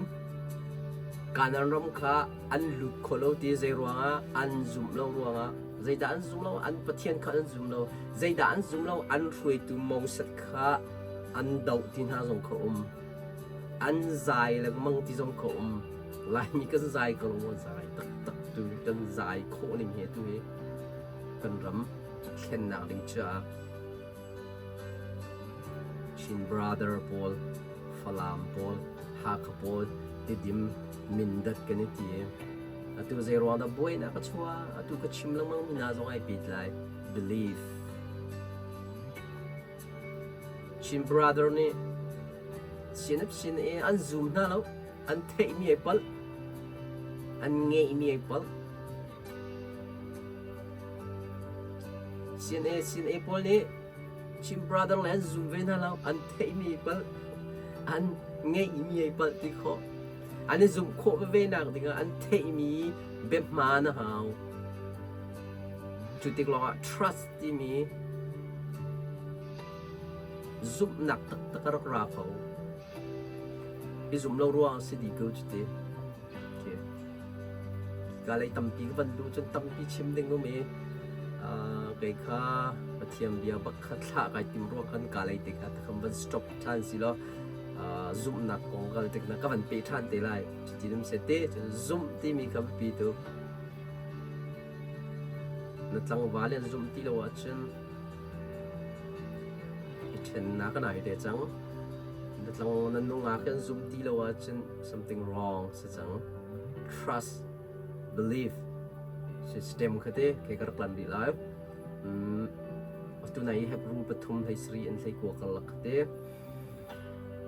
Canaan ram kha an lut kho lo ti zei ruangah an zumh lo ruangah zeidah an zum lo an Pathian kha an zum lo zeidah an zum lo an hruaitu Moses kha an doh ti hna zong kha um an zai lengmang ti zong kha um Laimi kan zai ko maw zai taktak tu kan zai khawh ning he tu hi kan ram thlennak ding caah Chin brother pawl Falam pawl Hakha pawl Tidim Mindat kan i ti atu zei ruang dah buainak a chuah atu ka chim lengmang mi hna zong ai pehtlai belief Chin brother nih CNF CNA an zum hna lo an theihmi ai palh an ngeihmi ai palh CNA CNA pawl nih. Chin brother le an zum ve hna lo. An theihmi palh, an ngeihmi ai palh ti khawh. An i zumh khawh veve nak dingah an theihmi biahmaan a hau. Cu tik lawngah trust timi zumhnak taktak a rak ra kho. I zumh lo ruang si dih ko cu ti. Okay. Ka lei tampi ka van duh cun tampi chim ding um i kei kha Pathian bia bak kha thlah kai tim ruang khan ka lei te kha takam van stop ṭhan si law zumhnak kong kal tik na ka van pe ṭhan te lai. Cuti dum se te cun zumh timi kha biapi tuk. Na tlangval in zumh ti lo ahcun i ṭhennak a nai te cang. Na tlang na nungak in zumh ti lo ahcun something wrong si cang. Trust, belief system kha te ke ka rak lan rih lai. Atu nai Hebrew pathum hlei sari in hlei kua karlak kha te.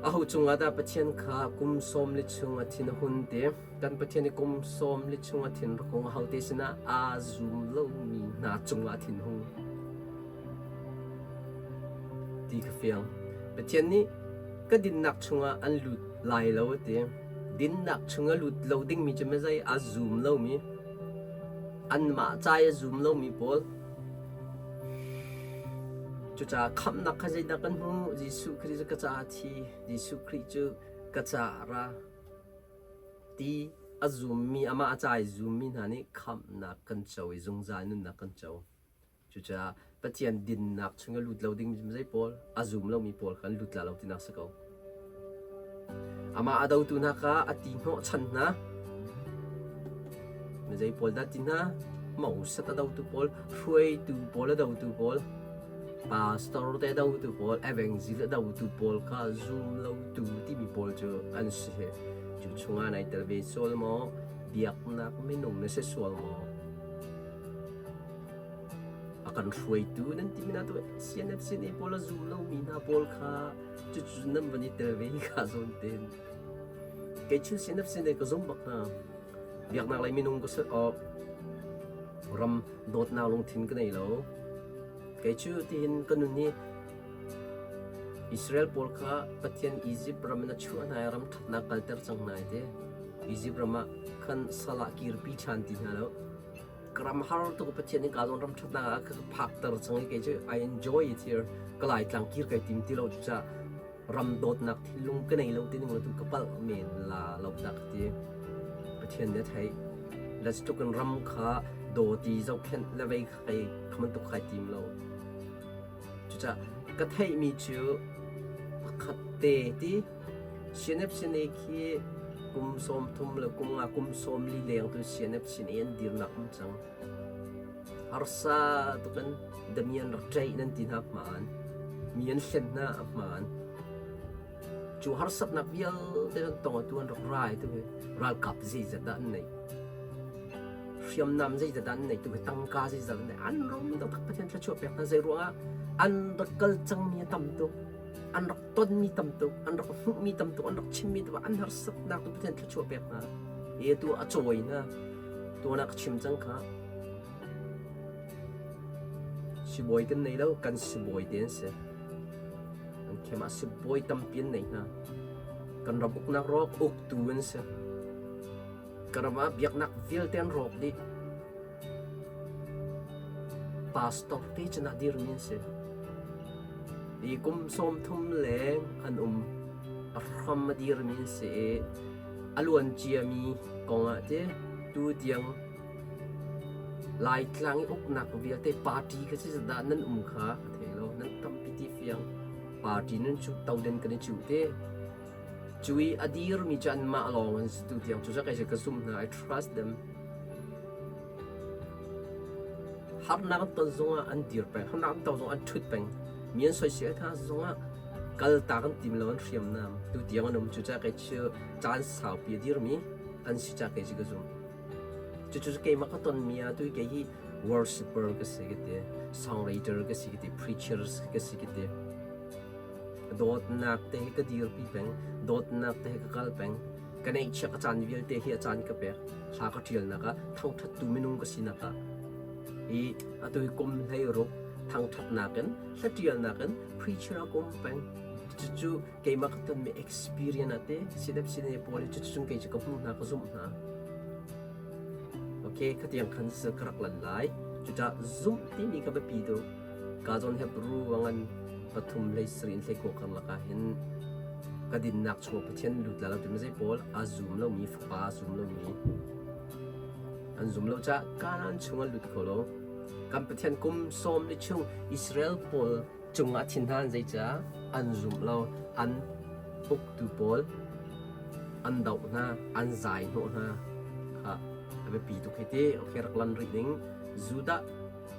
Aho cungah dah Pathian kha kum sawm li chung a thin a hun te? Kan Pathian i kum sawm li chung a thin rak hung ahote sinah aa zum lomi hna cungah a thin hung ti ka fiang. Pathian nih ka dinnak chungah an lut lai lo a ti. Dinnak chungah lut lo dingmi cu mizei a zum lomi, anmah ca i a zum lomi pawl. Cucaah khamhnak kha zeidah kan hmuh? Jesuh Khrih cu ka caah a thi. Jesuh Khrih cu ka caah a ra. Ti a zummi, amah a ca i zummi hna nih khamhnak kan co i zungzal nunnak kan co. Cucaah Pathian dinnak chung i lut lo ding zei pawl a zum lomi pawl kha an lut la lo tinak si ko. Amah a dotu hna kha a ti hnawhchan hna. Zei pawl dah ti hna? Moses a dotu pawl, hruaitu pawl a dotu pawl, pastor te dotu pawl, evangelist a dotu pawl kha zum lotu timi pawl cu an si. Cu chungah nai tel ve sual maw? Biaknak minung na si sual maw? A kan hruaitu nan timi na tu CNF CNA pawl a zum lomi hna pawl kha cucu nan van i tel ve hi kha zawn ten. Kei cu CNF CNA ka zum bak hna. Biaknak lei minung ka si awk ram dawtnak lungthin ka nei lo. Kei cu tihin ka nun hi Israel pawl kha Pathian Egypt ram in a chuah hna i ram ṭhatnak kalter cang hna i ti. Egypt ram ah khan sal ah kirpi ṭhan ti hna lo. Ka ram har tuk Pathian nih ka zawn ram ṭhatnak ah ka phakter cang i kei cu I enjoy it here. Ka Laitlang kir kai tim ti lo cucaah ram dawtnak thinlung ka nei lo ti ning lo tu ka palh men la lo dah ka ti. Pathian nih a theih. Let's tuk in ram kha dawti zohkhenh le vei kha kai kha bantuk kai tim lo. Cucaah ka theihmi cu pakhat te ti CNF CNA khi kum 30 le kum nga kum 40 leng tu CNF CNA an dirnak um cang. Harsa tukin damian rak ṭaih nan ti hna hmaan. Mi an hlen hna a hmaan. Cu harsatnak vialte an tong atu an rak rai tu hi ralkap zeizat dah an neih. Hriamnam zeizat dah an neih tu hi tangka zeizat an neih. An rum taktak Pathian thluachuah pek hna zei ruangah an rak kal cangmi a tam tuk. An rak tonmi tam tuk, an rak hmuhmi tam tuk, an rak chimmi tuk, an harsatnak tu Pathian thluachuah pek hna. E tu a cawi hna. Tuan ah ka chim cang kha. Sibawi kan nei lo, kan sibawi te an si. An khem ah sibawi tampi an nei hna. Kan ram uknak rawk uktu an si. Ka ram ah biaknak vialte an rawk dih. Pastor te cun ah dirmi an si. I kum 30 leng an um. A hram a dirmi an si i a luan ciami kong ah ti tu tiang Laitlang i uknak vialte party kha si dah nan um kha ka thei lo. Nan tampi ti fiang. Party nan cu toden kan i cuh te. Cu i a dirmi cu anmah lawng an si tu tiang cu kai ka zumh hna. I trust them. Harnak an ton zongah an dir peng. Harnak an ton zongah an ṭhut peng. Mi an soisel hna zongah kaltak an tim lo an hriamnam. Tu tiang an um cu ca kei cu caan saupi a dirmi an si ca kei cu ka zumh. Cucu keimah ka tonmi ah tu kei hi worshipper ka si ka ti, songwriter ka si ka ti, preacher ka si ka ti. Dawtnak te hi ka dirpi peng, dawtnak te hi ka kal peng. Ka neihchiah ka caan vialte hi a caan ka pek. Hla ka ṭialnak ah thangṭhattu minung ka sinak ah i atu hi kum 16 Thangṭhatnak in, hlatialnak in preacher a kum peng. Cucu keimah ka tonmi experience ah te sidep sine pawl hi cucu kei cu ka hmuh hna ka zumh hna. Okay, khatiang khan ka rak lan lai. Cucah zumh timi kha biapi deuh. Ka zawn Hebrew a ngan pathum hlei sarih in hlei kua karlak ah hin ka dinnak chungah Pathian lut la lo timi zei pawl a zum lomi fapa a zum lomi an zum lo caah Kanaan chung an lut kho lo. Kan Pathian kum sawm li chung Israel pawl cungah thin hna an zeicah an zum lo an uktu pawl an doh hna an zai hnawh hna kha a biapi tuk hi ti okay rak lan rih ning Judah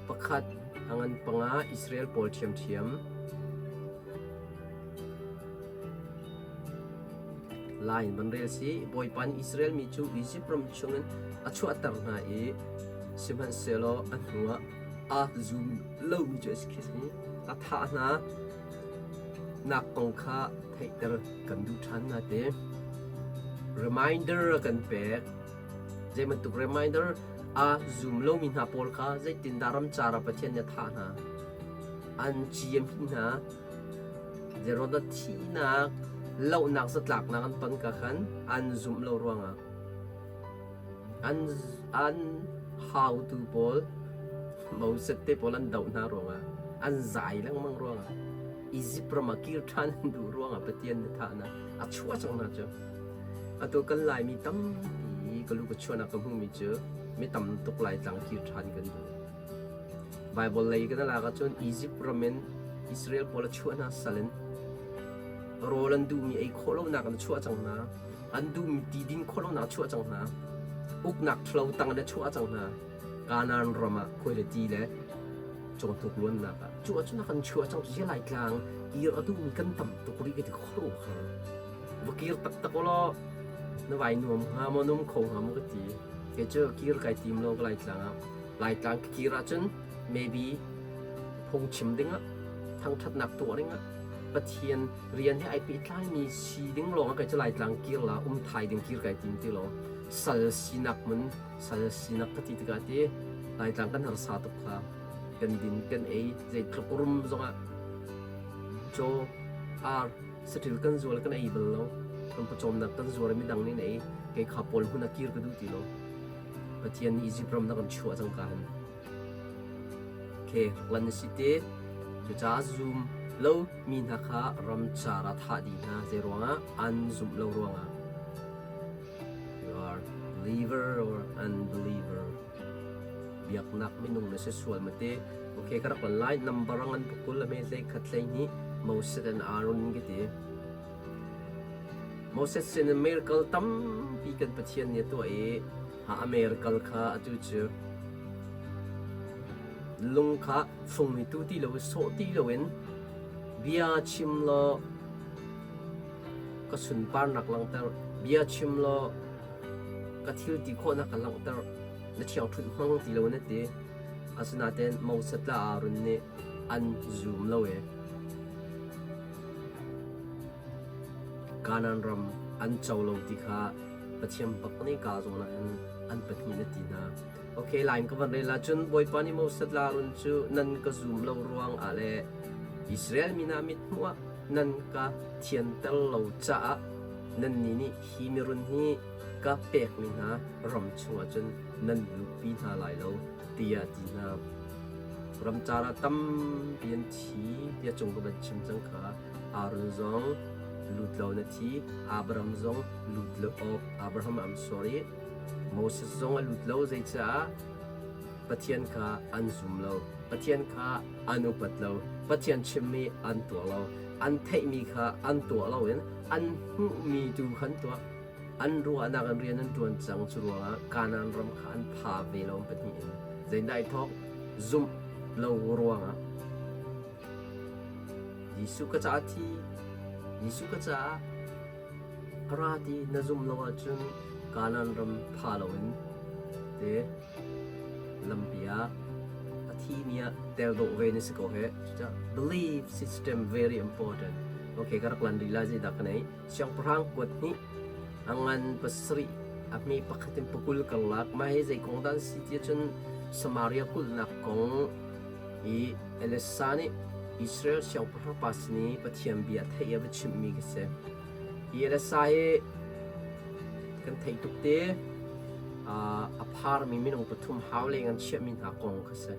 pakhat a ngan panga Israel pawl ṭhiamṭhiam. Lai in van rel si Bawipa nih Israel mi cu Izipt ram chungin a chuahter hna i sihmanhsehlaw a hnuah a zum lomi cu a si a thah hna nak kong kha theihter kan duh ṭhan hna te. Reminder a kan pek. Zei bantuk reminder a zum lomi hna pawl kha zeitindah ramcar ah Pathian nih a thah hna? An ciam hna. Zeruahdah thihnak, lohnak, zatlaknak an ton ka khan an zumh lo ruangah an an hautu pawl Moses te pawl an doh hna ruangah an zai lengmang ruangah Izipt ram ah kir ṭhan an duh ruangah Pathian nih thah hna a chuah cang hna cu. Atu kan Laimi tampi ka lu ka chuahnak ka hmuhmi cu mi tam tuk Laitlang kir ṭhan kan duh. Baibal lei kan lak ahcun Izipt ram in Israel pawl a chuah hna sal in rawl an duhmi ei khawh lonak an chuah cang hna. An duhmi ti din khawh lonak a chuah cang hna. Uknak ṭhalo tang in a chuah cang hna. Kanaan ram ah khuai le ti le cawhnuk luannak ah cu ahcun a kan chuah cang cu Laitlang kir a duhmi kan tam tuk rih ka ti khuaruahhar. Va kir taktak ulaw na vai nuam hnga maw num kho hnga maw ka ti. Kei cu kir kai tim lo ka Laitlang ah. Laitlang ka kir ahcun maybe phungchim dingah thangṭhatnak tuah dingah Pathian rian he ai pehtlaimi si ding lawng ah kei cu Laitlang kir la um thai ding kir kai tim ti lo. Sal sinak mun sal sinak ka ti tikah ti Laitlang kan harsa tuk kha kan din kan ei zeitluk rum zongah caw ar saṭil kan zual kan ei bal lo kan pawcawmnak kan zuar i midang nih an ei kei kha pawl hmun ah kir ka duh ti lo Pathian nih Izipt ram na kan chuah cang ka han ke lan na si te cucaah zum lo mi hna kha ram car ah thah dih hna zei ruangah an zumh lo ruangah You are believer or unbeliever. Biaknak minung na si sual mate. Okay, ka rak lai number ngan pukul ame hlei khat hlei ni Moses and Aaron ki ti. Moses sin miracle tampi kan Pathian nih a tuah i ha a miracle kha atu cu lung kha fung mi tu ti lo sawh ti loin bia chim law Ka sunparnak langhter, bia chim law ka thil ti khawhnak ka langhter. Na ṭhiangṭhunh hmang ti lo na ti. Asinain Moses le Aaron nih an zum lo i Kanaan ram an co lo ti kha Pathian bak nih kaa zawn ah hin an pahnih na ti hna. Okay, lain ka van rel ahcun Bawipa nih Moses le Aaron cu nan ka zum lo ruangah le Israel mi hna mithmuh ah nan ka thianter lo caah nannih nih hi mirun hi ka pekmi hna ram chungah cun nan luhpi hna lai lo, tiah a ti hna. Ramcar ah tampi an thi tiah cung ka van chim cang kha. Aaron zong lut lo na thi, Abraham zong lut lo, oh, Abraham I'm sorry, Moses zong a lut lo zeicah Pathian kha an zum lo. Pathian kha an upat lo. Pathian chimmi an tuah lo. An theihmi kha an tuah loin an hmuhmi tu kha an tuah. An ruahnak in rian an ṭuan cang. Cu ruangah Kanaan ram kha an pha ve lo an pahnih in. Zeidah ai thawk? Zumh lo ruangah. Jesuh ka caah thi, Jesuh ka caah a ra ti na zumh lo ahcun Kanaan ram pha loin te lampi ah a thimi ah tel dawh ve na si ko heh. Cucaah belief system very important. Okay, ka rak lan rih lai zeidah ka nei. Siangpahrang kuat hnih a ngan pasarih a hme pakhat in pakul karlak mah hi zei kong dah an si ti ahcun Samaria kulhnak kong. I Elisha nih Israel siangpahrang pa sin i Pathian bia theih a va chimhmi khi si. Hi Elisha hi kan theih tuk te. A pharmi minung pathum hau leng an chiahmi hna kong kha si.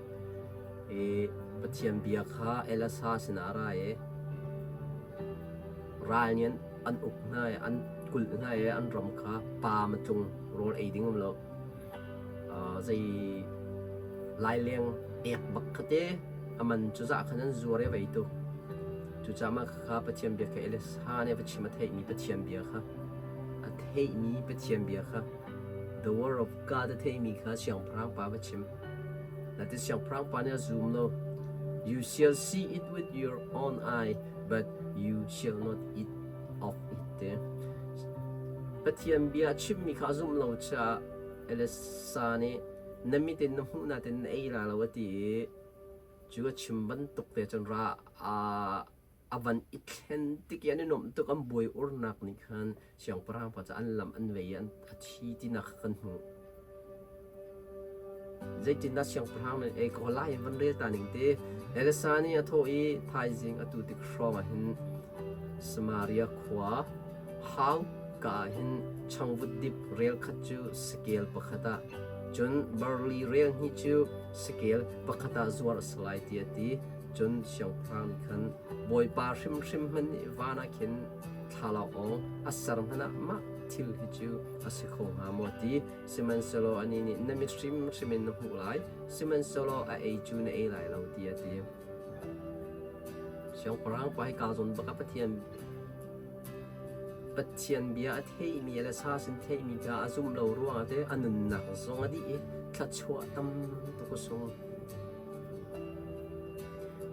I Pathian bia kha Elisha sinah a ra i ral nih an uk hna i an kulh hna i an ram kha paam a tlung, rawl ei ding um lo. Zei laileng ek bak kha te a man cu zah khan an zuar i a vei tuk. Cucaah mah kha Pathian bia kha Elisha nih a va chim a theihmi Pathian bia kha a theihmi Pathian bia kha the word of God a theihmi kha siangpahrang pa va chim. Natin siangpahrang pa nih a zum lo. You shall see it with your own eye, but you shall not eat of it te. Pathian bia a chimmi kha a zumh lo caah Elisa nih na mit in na hmuh nain na ei la lo a ti i cu a chim bantuk te cun ra a van i thlen tik i an i nuamh tuk an buai urnak nih khan siangpahrang pa cu an lam an vei i an a thi tinak kha kan hmuh. Zeitindah siangpahrang nih ei ko lai in van rel ta ning ti. Elisa nih a thawh i thaizing atu tik hrawng ah hin Samaria khua hau ka ah hin changvut dip rel khat cu sakel pakhat ah cun barli rel hnih cu sakel pakhat ah zuar a si lai tiah a ti. Cun siangpahrang nih khan Bawipa hrimhrim hmanh nih van ah khin thlalangawng a ser hmanh ah mah thil hi cu a si kho hnga maw ti Sihmanhsehlaw anih nih na mit hrimhrim in na hmuh lai, sihmanhsehlaw a ei cu na ei lai lo, tiah a ti. Siangpahrang pa hi kaa zawn bak ah Pathian Pathian bia a theimi le sa sin theimi kha a zumh lo ruangah te a nunnak zong a dih i thluachuah tam tuk a sung.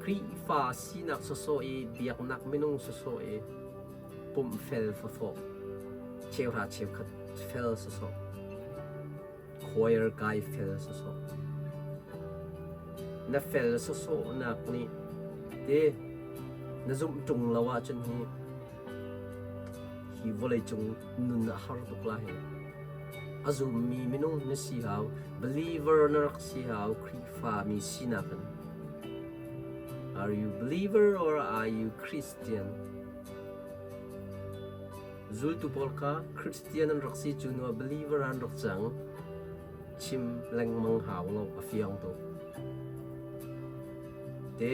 Khrihfa sinak sawsawh i biaknak minung sawsawh i pumh fel fawfawh cheuhra cheukhat fel sawsawh choir kai fel sawsawh na fel sawsawhnak nih te na zumh ṭung lo ahcun hi hi vawleicung nun a har tuk lai. A zummi minung na si hau, believer na rak si hau, Khrihfa mi sinak in. Are you believer or are you Christian? Zultu pawl kha Christian an rak si cu hnu ah believer an rak cang. Chim lengmang hau lo, a fiang tuk. Te,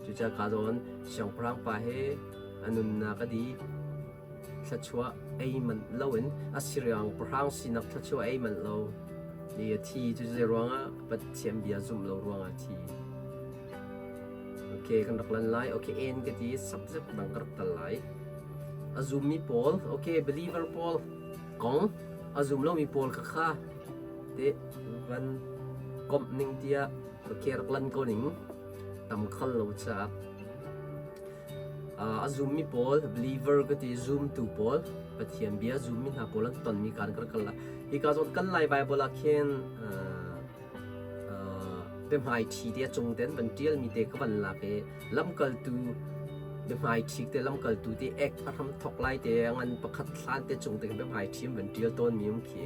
cucaah ka zawn siangpahrang pa he a nunnak a dih. Thluachuah ei manh loin a siangpahrang sinak thluachuah ei manh lo. I a thi cu zei ruangah Pathian bia zumh lo ruangah a thi. Okay, kan rak lan lai. Okay, en ka ti subject dang ka rak tal lai. A zummi pawl, okay, believer pawl kong a zum lomi pawl kha kha te van komh ning tiah okay rak lan ko ning tam khal lo caah a zummi pawl believer ka ti zumtu pawl Pathian bia zummi hna pawl an tonmi kan kar kal la hi ka zawn kan lai Bible ah khin biahmai ṭhi te a cung ten van ṭial mi te ka van lak i lamkaltu biahmai ṭhi te lamkaltu te ek a hram thok lai te ngan pakhat hlan te cung te biahmai ṭhi van ṭial tawn mi um khi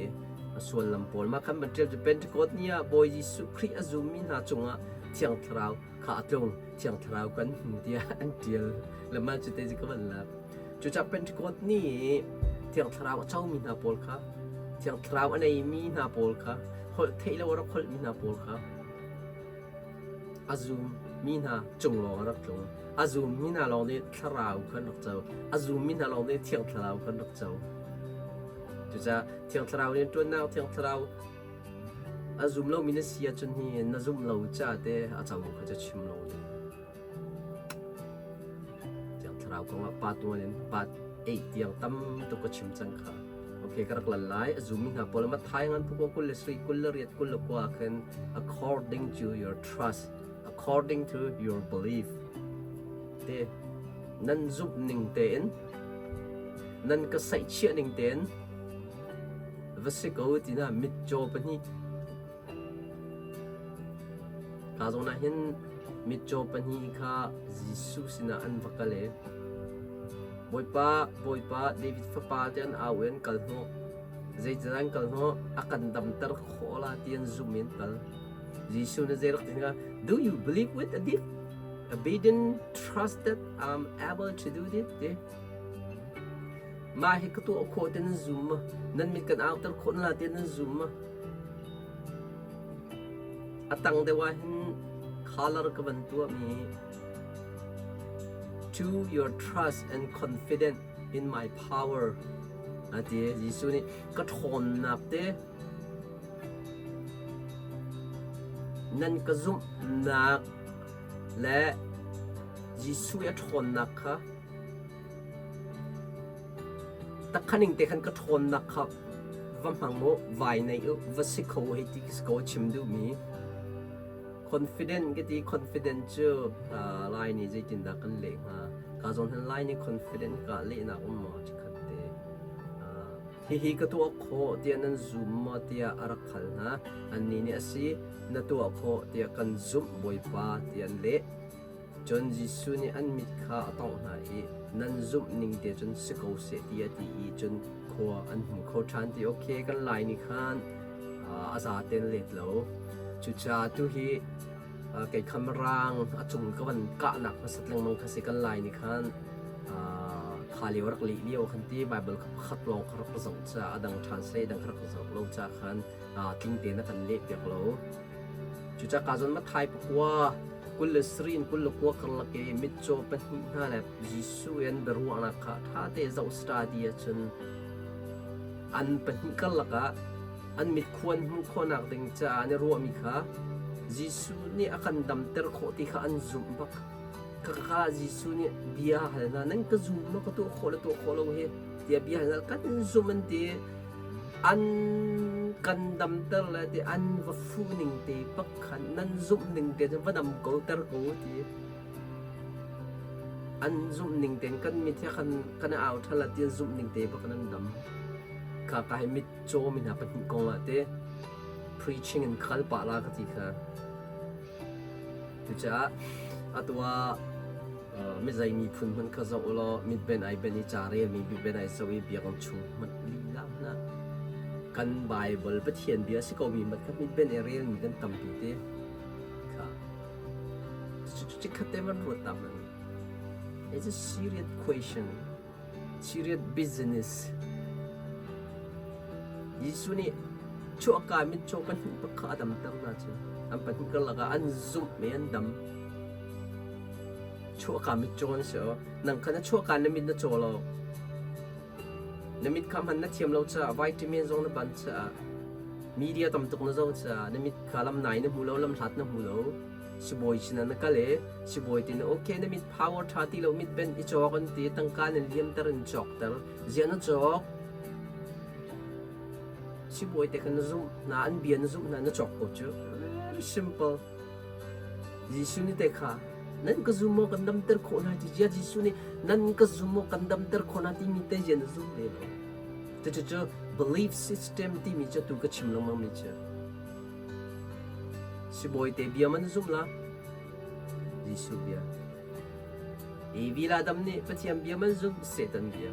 a suallam pawl ma khan van ṭial cu Pentecost ni ah Bawi Jesuh Khrih a zummi hna cungah Thiang Thlarau kha a tlung Thiang Thlarau kan hmu tiah an ṭial le mah cu te ka van lak cucah Pentecost ni Thiang Thlarau a comi hna pawl kha Thiang Thlarau a neimi hna pawl kha holh theih lo a rak holhmi hna pawl kha a zummi hna cung lawng a rak tlung a zummi hna lawng nih thlarau kha an rak co a zummi hna lawng nih Thiang Thlarau kha an rak co cucaah Thiang Thlarau nih ṭuannak Thiang Thlarau A zum lomi na si ahcun hi na zumh lo ca te a co kha cu chim lo ding. Thiang Thlarau kong ah part 1 in part 8 tiang tam tuk ka chim cang kha. Okay, ka rak lan lai. A zummi hna pawl Matthai ngan pukua 27 28 29 khin according to your trust, according to your belief te nan zumh ning tein nan ka saihchiah ning tein Va si ko tina mitcaw pahnih ka zawn ah hin mitcaw pahnih kha Jesuh sinah an va kal i Bawipa, Bawipa, David fapa te an au i an kal hnawh. Zeitindah an kal hnawh? A kan damter khawh la ti an zumh i an kal. Jesuh nih zei rak ti hnga? Do you believe with a deep obedient trust that I'm able to do this? Ti. Mah hi ka tuah khawh ti nan zum ma? Nan mit kan auter khawh na la ti nan zum ma? A tang deuh ah hin color ka van tuah mi To your trust and confidence in my power a ti. Jesuh nih ka ṭhawnnak te Nan ka zumhnak le Jesuh i a ṭhawnnak kha takhaning te khan ka ṭhawnnak kha va hmang u, vai nei u, va si kho u hei ti si ko chim duhmi. Confident ka ti, confident cu Lai nih zeitindah kan leh hnga? Ka zawn hin Lai nih confident ka lehnak um maw chikhat te. Hihi ka tuah khawh tiah nan zum maw tiah a rak hal hna. Annih nih a si, na tuah khawh tiah kan zumh Bawipa tiah an leh. Cun Jesuh nih an mit kha a tawngh hna i nan zumh ning te cun si ko seh tiah a ti i cun khua an hmu kho ṭhan ti. Okay, kan lai nih khan a zaten let lo. Cucaah tuhi kei kha mirang a cung ka van kahnak hmasat lengmang kha si kan lai nih khan kha lio rak leh lio khan ti Bible kha pakhat lawng kha rak zoh ca a dang translate dang kha rak zoh lo ca khan tling tein a kan leh piak lo. Cucaah ka zawn Matthai pakua 23 in 29 karlak i mitcaw pahnih hna le Jesuh in biaruahnak kha ṭha te zoh study ahcun an pahnih karlak ah an mitkhuan hmuh khawhnak ding caah an i ruahmi kha Jesuh nih a kan damter khawh ti kha an zumh bak. Khakha Jesuh nih bia hal hna, nan ka zum maw ka tuah khawh le tuah khawh lo hi tiah bia hal hna, kan zum an ti. An kan damter le ti an va fu ning te bak khan nan zumh ning te cun va dam ko ter ko ti. An zumh ning tein kan mit he khan kan au ṭhal ti an zumh ning te bak in an dam. Kha ka hi mit cawmi hna pahnih kong ah te preaching in kal pah la ka ti kha. Cucaah atu ah mizei miphun hmanh kha zoh ulaw mitben ai ben i ca relmi mitben ai zoh i biakinn chung hmanh lila hmanh ah kan Baibal Pathian bia a si komi hmanh kha mitben i relmi kan tampi te kha. Chikkhat te van ruat ta hmanh. It's a serious question. Serious business. Jesuh nih chuahka mitcaw pahnih bak kha a damter hna cu. An pahnih karlak ah an zumh i an dam. Chuahka mitcaw an si o. Nang kha na chuahka na mit na caw lo. Na mit kha hman na thiam lo caah vitamin zong na ban caah media tam tuk na zoh caah na mit kha lam nai na hmu lo, lam hlat na hmu lo. Sibawi sinah na kal i sibawi ti na okay na mit power ṭha ti lo mit ben i cawk an ti tangka nan liamter in cawkter ziah na cawk sibawi te kha na zumh hna an bia na zumh hna na cawk ko cu very simple Jesuh nih te kha nan ka zum maw kan damter khawh hna ti zia Jesuh nih nan ka zum maw kan damter khawh hna timi te zia na zum ve lo cucu belief system timi cu tu ka chim lengmang mi cu Sibawi te bia man zum la? Jesuh bia. Evi la dam nih Pathian bia man zum Satan bia.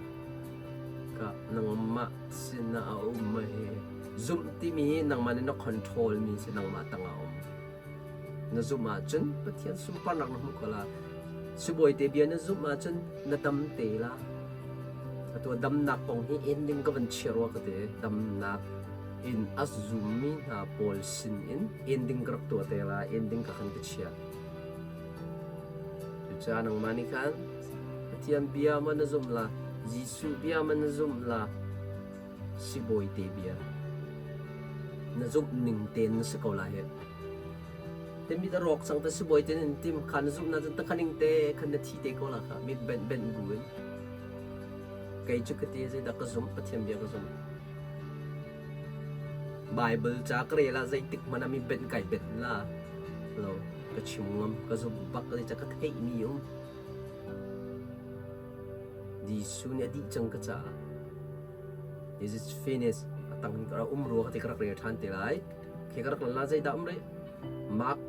Ka nangmah sinah a um ma hi zumh timi hi nangmah nih na control mi si nangmah tangah um. Na zumh ahcun Pathian sunparnak na hmuh ko la. Sibawi te bia na zumh ahcun na dam te la. Atu damnak kong hi ending ka van chia rua ka te. Damnak in a zummi hna pawl sin in ending ka rak tuah te la. Ending ka khan ka chia. Cucaah nangmah nih khan Pathian bia ma na zumh la, Jesuh bia ma na zumh la, sibawi te bia na zumh ning tein na si ko lai hih. Te mit a rawk cang te sibawi te nin tim kha na zumh na cun takhaning te khan na thi te ko la kha mit benh benh bu in. Kei cu ka ti zeidah ka zumh Pathian bia ka zumh. Bible ca ka rel ah zeitik hmanh ah mi benh kai benh la lo ka chim ngam ka zumh bak zei ca ka theih mi um. Jesuh nih a dih cang ka caah. Is it finished? A tang hin ka rak um rua ka ti ka rak rel ṭhan te lai. Khi ka rak lan la zeidah um rih? Mark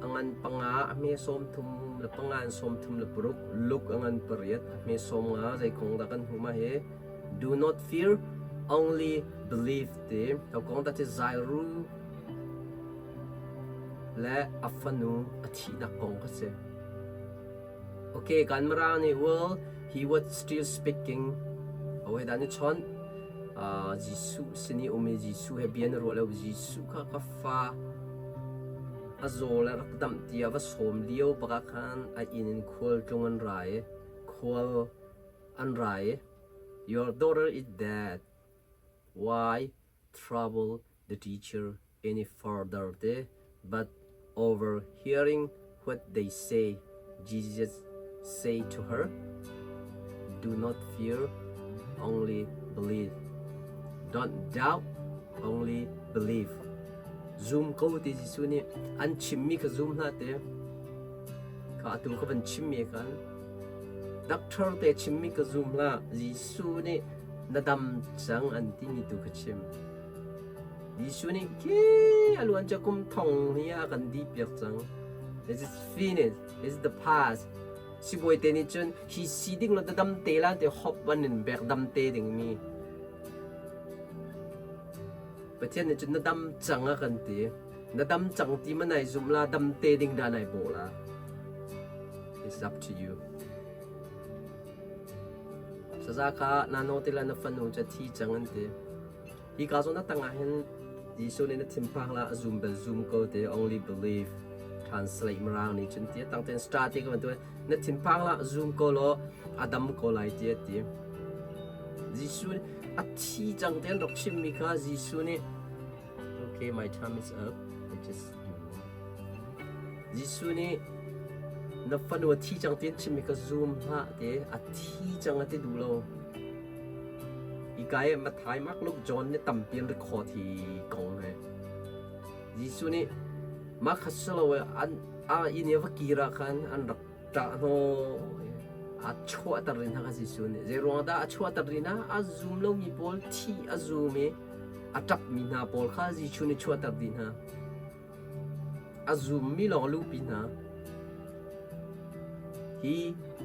a ngan panga a hme 35 in 36, Luke a ngan pariat a hme 50 zei kong dah kan hmuh ma hi? Do not fear, only believe ti. Tau kong dah ti Zairu. le a fanu a thihnak kong kha si. Okay, kan Mirang nih well, he was still speaking. Awe dan i chawnh. Jesuh sin i um i Jesuh he bia na ruah lo. Jesuh kha ka fa a zaw le rak damh tiah va sawm lio bak ah khan a inn in khual tlung an ra i khual an ra i your daughter is dead. Why trouble the teacher any further te? But overhearing what they say, Jesus say to her, Do not fear, only believe. Don't doubt, only believe. Zum ko ti Jesuh nih an chimmi kha zum hlah te. Kha atu ka van chimmi khan Doctor te chimmi ka zum hlah. Jesuh nih na dam cang an timi tu ka chim. Jesuh nih khi a luan cu kum thong hi a kan dih piak cang. This is finished. This is the past. Sibawi te nih cun hi si ding lo dam te la te hop van in bek dam te ding mi. Pathian nih cun na dam cang a kan ti. Na dam cang ti ma nai zum la dam te ding da nai bo la. It's up to you. Saza kha na no te la na fanu cha thi cang an ti. Hi ka zawn a tang ah hin Jesuh nih na thinphang la a zum bel zum ko te only believe translate mirang nih cun ti tang ten star ti ka bantuk na thinphang la zum ko law a dam ko lai ti a ti. Jesuh a thi cang te an rak chimmi kha Jesuh nih okay my time is up I just do Jesuh nih na fanu a thi cang ti an chimmi kha zum hlah te a thi cang a ti duh lo. Hika i Matthai, Mark, Luke, John nih tampi an record hi kong hi. Jesuh nih mah kha si lo an a inn i a va kir ah khan an rak ṭah hnawh a chuahter rih hna kha Jesuh nih. Zei ruangah dah a chuahter rih hna? A zum lomi pawl thi a zum i a ṭapmi hna pawl kha Jesuh nih chuahter dih hna. A zummi lawng a luhpi hna. Hi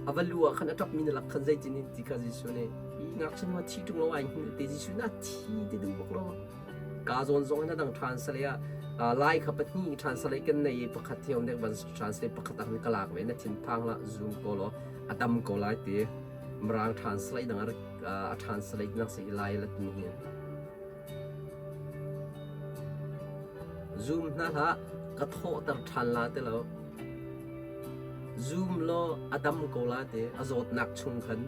a va lu ah khan a ṭapmi na lak khan zeitin in ti kha Jesuh nih hi ngakchia nu a thi ṭung lo ai hngilh te Jesuh na thi ti duh bak lo. Ka zawn zong in a dang translate ah Lai kha pahnih translate kan nei i pakhat hi nek van translate pakhat ah khan ka lak ve na thinphang hlah zoom ko law a dam ko lai ti Mirang translate dang a translate nak si lai lat mi hi. Zum hna hlah, ka thawhter ṭhan la ti lo. Zum law a dam ko la ti, a zawtnak chung khan.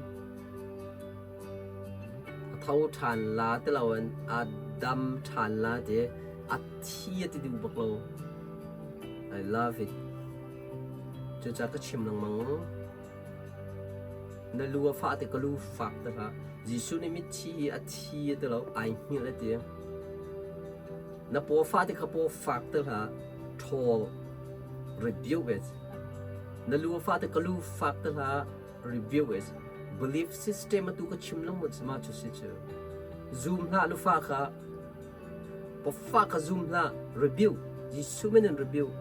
A tho ṭhan la ti loin a dam ṭhan la ti, a thi a ti duh bak lo. I love it. Cucaah ka chim lengmang. Na lu a fah tik ka lu fak ti hlah. Jesuh nih mithi hi a thi a ti lo, ai hngilh a ti. Na paw fah tik ka paw fak ti hlah, ṭhawl rebuke it. Na lu a fah tik ka lu fak ti hlah, rebuke it. Belief system atu ka chim lengmang cu mah cu si cu. Zum hlah lufa kha, pawfa kha zum hlah, rebuke. Jesuh min in rebuke.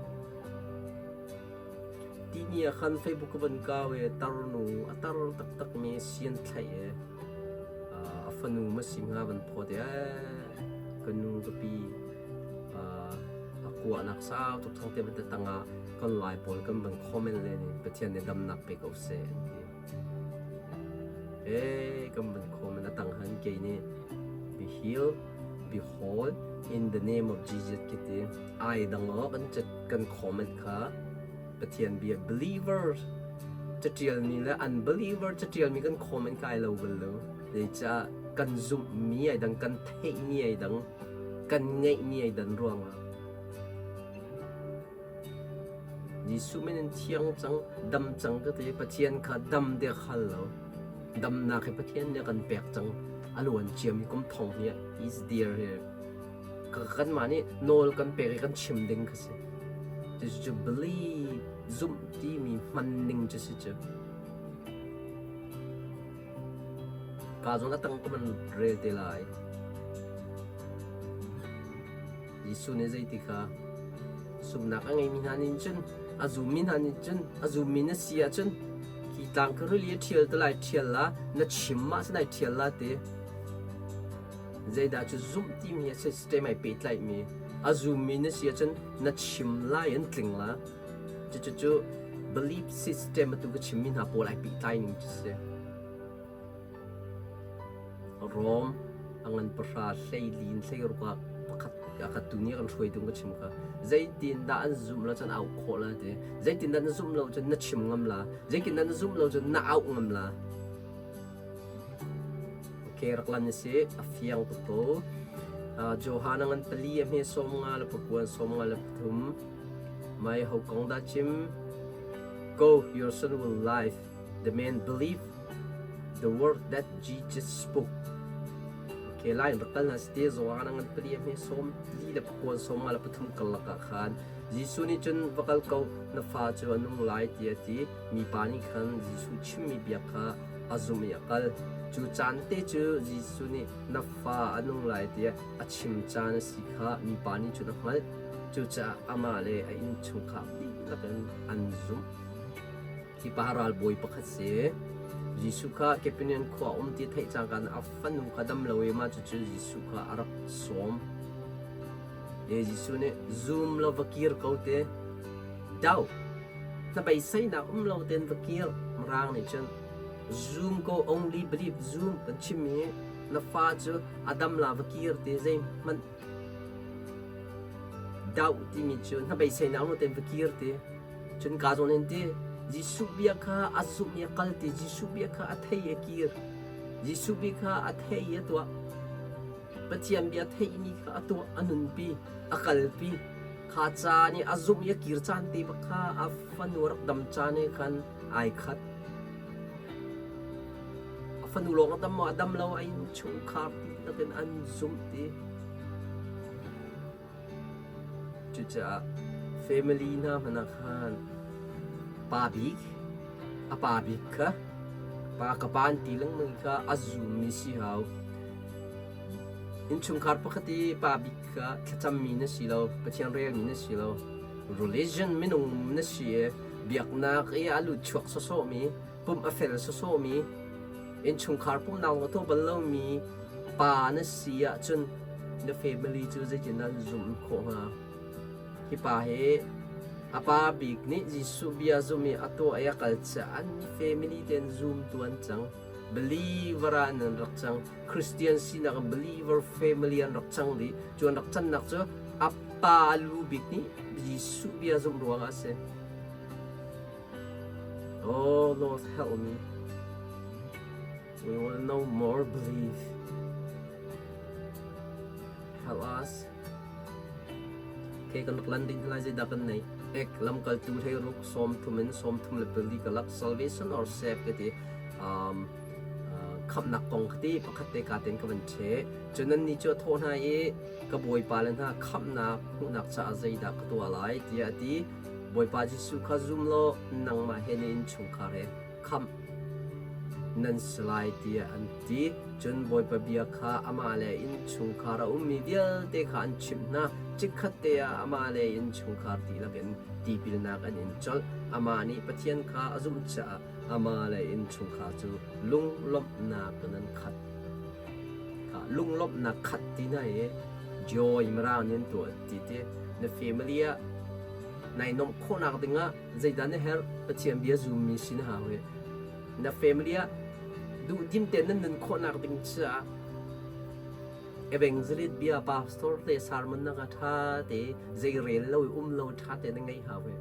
Tihni ah khan Facebook ka van kau i tarnu a tar taktakmi sian thlaih i a fanu ma si hnga van phawt i ka nu ka pi a kuahnak sau tuk thang te van te tangah kan lai pawl kan van comment len i Pathian nih damnak pe ko seh an ti. Ee kan van comment a tang han kei nih be healed be whole in the name of Jesus kiti ai dang aw kan kan comment kha Pathian bia believer catialmi le unbeliever catialmi kan comment kai lo bal lo zeicah kan zumhmi ai dang kan theihmi ai dang kan ngeihmi ai dan ruangah Jesuh min in thiang cang dam cang ka ti Pathian kha dam de khal lo damnak hi Pathian nih a kan pek cang a luan ciami kum thong hi is there here Kanmah nih nawl kan pek i kan chim ding kha si. Cucu believe, zumh timi hman ning cu si cu. Ka zong a tang ka man rel te lai. Jesuh nih zeiti kha sumnak a ngeimi hna nih cun a zummi hna nih cun a zummi na si ahcun hi tlang ka rili a ṭhial te lai ṭhial la na chim ah sinai ṭhial la ti. Zeidah cu zumh timi hi system ai pehtlaihmi a zummi na si ahcun na chim lai an tling la. Cucu belief system atu ka chimmi hna pawl ai pehtlai ning cu si. Rom a ngan pahra hleili in hleiruk ah pakhat a khat tu nih kan hruaitu ka chim kha zeitin dah an zumh lo cun auh khawh la ti zeitin dah na zumh lo cun na chim ngam la zeitin dah na zumh lo cun na auh ngam la Okay, rak lan si a fiang tuk ko. Johan a ngan pali a hme 50 le pakuan 53. Mai ho kong dah chim? Go, your son will live. The man believed the word that Jesus spoke. Okay, lai rak kal na si Johan a ngan pali a hme sawm li le pakuan 53 karlak ah khan Jesuh nih cun va kal ko na fa cu a nung lai tiah a ti. Mipa nih khan Jesuh chimmi bia kha a zumh i a kal. Cu caan te cu Jesuh nih na fa a nung lai tiah a chim caan a si kha mipa nih cun a hngalh. Cucaah amah le a innchungkhar dihlak in an zumh. Hi pa ralbawi pakhat si. Jesuh kha Kapernaum khua a um ti a theih cangka in a fanu kha dam lo i mah cucu Jesuh kha a rak sawm. Jesuh nih zum law va kir ko te. Do. Na beiseinak um lo tein va kir. Mirang nih cun zoom ko only believe zoom kan chimmi na fa cu a dam la va kir te zeihmanh doubt timi cu na beiseinak um lo tein va kir te. Cun ka zawn in ti Jesuh bia kha a zumh i a kal ti Jesuh bia kha a thei i a kir. Jesuh bia kha a thei i a tuah. Pathian bia theihmi kha a tuah, a nunpi, a kalpi. Kha caan i a zumh i a kir caan te bak kha a fanu a rak dam caan i khan ai khat. A fanu lawng a dam maw a dam lo a innchungkhar dihlak in an zumh ti. Cucaah family hna hmanh ah khan pa bik, a pa bik kha pa ka pa an ti lengmang kha a zummi si hau. Innchungkhar pakhat i pa bik kha thlacammi na si lo, Pathian relmi na si lo, religion minung na si i biaknak i a lut chuak sawsawhmi, pumh a fel sawsawhmi, innchungkhar pumhnak zong a tuah bal lomi pa na si ahcun na family cu zeitindah an zumh khawh hnga? Hi pa hi a pa bik nih Jesuh bia zum i a tuah i a kal caah an family tein zumtu an cang. Believer ah an rak cang. Christian sinak in believer family an rak cang dih. Cu an rak cannak cu a pa lu bik nih Jesuh bia zumh ruangah a si. Oh Lord, help me. We want to know more belief. Help us. Okay, kan rak lan ding lai zeidah kan nei. Ek lamkaltu hlei ruk sawm thum in sawm thum le pali ka lak salvation or save ka ti. Um, khamnak kong ka ti pakhat te ka ten ka van che. Cun nan ni cu a thawh hna i ka bawipa le hna khamnak hmuhnak caah zeidah ka tuah lai tiah a ti. Bawipa Jesuh kha zum law nangmah he na innchungkhar he khamh nan si lai tiah an ti. Cun Bawipa bia kha amah le innchungkhar a ummi vialte kha an chimh hna. Chikkhat te ah amah le innchungkhar dihlak in tipilnak an in colh. Amah nih Pathian kha a zumh caah amah le innchungkhar cu lunglawmhnak in an khat. Lunglawmhnak khat ti na i joy mirang nih an tuah ti ti na family ah nai nuamh khawhnak dingah zeidah na herh Pathian bia zummi si na hau hi na family ah duhdim tein nan nun khawhnak ding caah evangelist bia pastor te sermon na ka tha te zei rel lo i um lo tha te na ngeih hau hi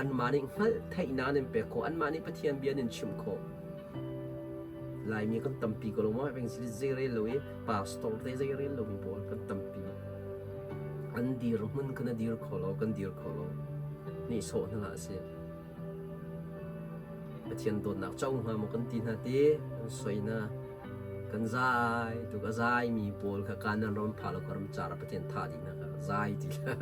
anmah nih hngalh theihnak an in pek khawh anmah nih Pathian bia an in chimh khawh Laimi kan tampi ko lo maw evangelist zei rel lo i pastor te zei rel lomi pawl kan tampi. An dirhmun kha na dir kho lo, kan dir kho lo. Nihsawh hna hlah sih. Pathian dawtnak co hnga maw kan ti hna ti, kan soi hna. Kan zai tuk a zaimi pawl kha kanan ram pha lo kha ram car ah Pathian thah dih hna kha zai ti la.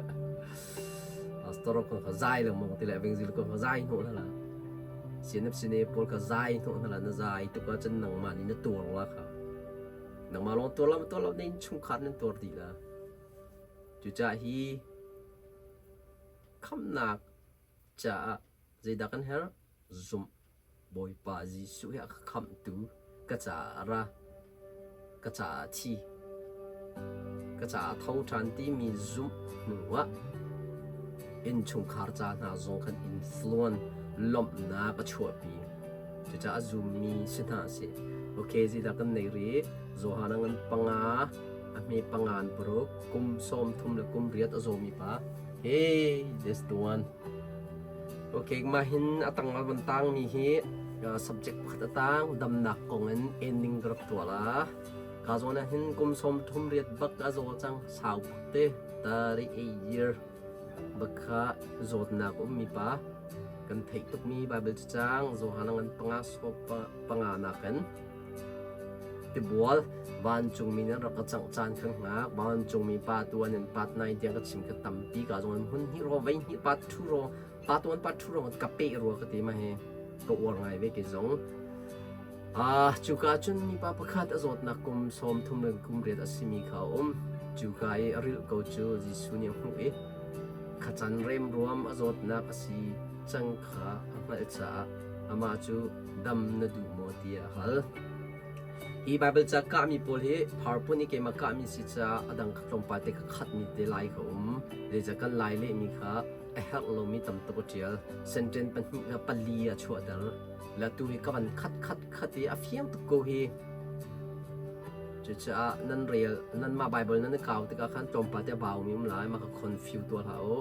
Pastor ko kha zai lengmang ti le evangelist ko kha zai hnawh hna la. CNF sine pawl kha zai hnawh hna la na zai tuk ahcun nangmah nih na tuar la kha. Nangmah lawng tuar lo tuar lo na innchungkhar nan tuar dih la. Cucaah hi khamhnak caah zeidah kan herh? Zumh. Bawipa Jesuh hi a ka khamhtu ka caah a ra. Ka caah a thi. Ka caah tho ṭhan timi zumh hnuah innchungkhar ca hna zong khan influence lawmhnak a chuahpi. Cucaah a zummi si hna sih. Okay, zeidah kan nei rih? Johan a ngan panga, a hme panga an paruk, kum sawm thum le kum riat a zawmi pa. Hey, this the one. Okay, mah hin a tang a van tangmi hi subject pakhat a tang damnak kong in ending ka rak tuah la. Ka zawn ah hin kum sawm thum riat bak a zaw cang sau bak te 38 year bak kha zawtnak ummi pa kan theih tukmi Bible cacang Johan ngan panga sawp panga nakin tibual vancungmi nan rak ka cangh caan khan hngak vancungmi pa tuan in pat nai tiang ka chim ka tampi ka zong hun hi ro vei hi pat thu ro pa tuan pat thu ro ka pe rua ka ti ma he ka uar ngai ve ke zong Ah, cuka cun mipa pakhat a zawtnak kum sawm thum le kum riat a simi kha a um. Cuka i a rilh ko cu Jesuh nih a hmuh i khacan remruam a zawtnak a si cang kha a hngalh caah amah cu dam na duh maw tiah a hal. Hi Baibal ca kahmi pawl hi PowerPoint i keimah kahmi si caah a dang kha tlawmpal te kha khatmi te lai kha um. Zeicah kan lai lehmi kha a herh lomi tam tuk a ṭial. Sentence pahnih kha pali a chuahter. La tu hi ka van khat khat khat i a fiang tuk ko hi. Cucaah nan rel nanmah Bible nan i kau tikah khan tlawmpal te a baumi um lai ma ka confuse tuah hlah u.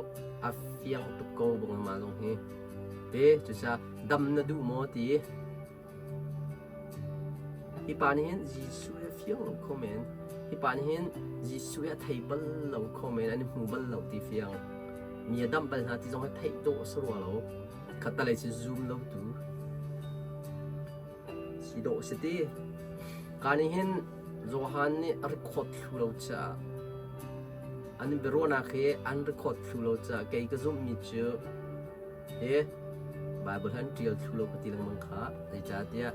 A fiang tuk ko bang ma zong hi. Te cucaah dam na duh maw ti. Hi pa nih hin Jesuh he fiang lo kho men. Hi pa nih hin Jesuh he a thei bal lo kho men an i hmu bal lo ti fiang. Mi a damh bal hna ti zong hi theih dawh a si rua lo. Khattalei cu zum lo tu si dawh si ti. Ka nih hin Johan nih a record thlu lo caah an biaruahnak hi an record thlu lo caah kei ka zumhmi cu hi Bible han ṭial thlu lo ka ti lengmang kha zeicahtiah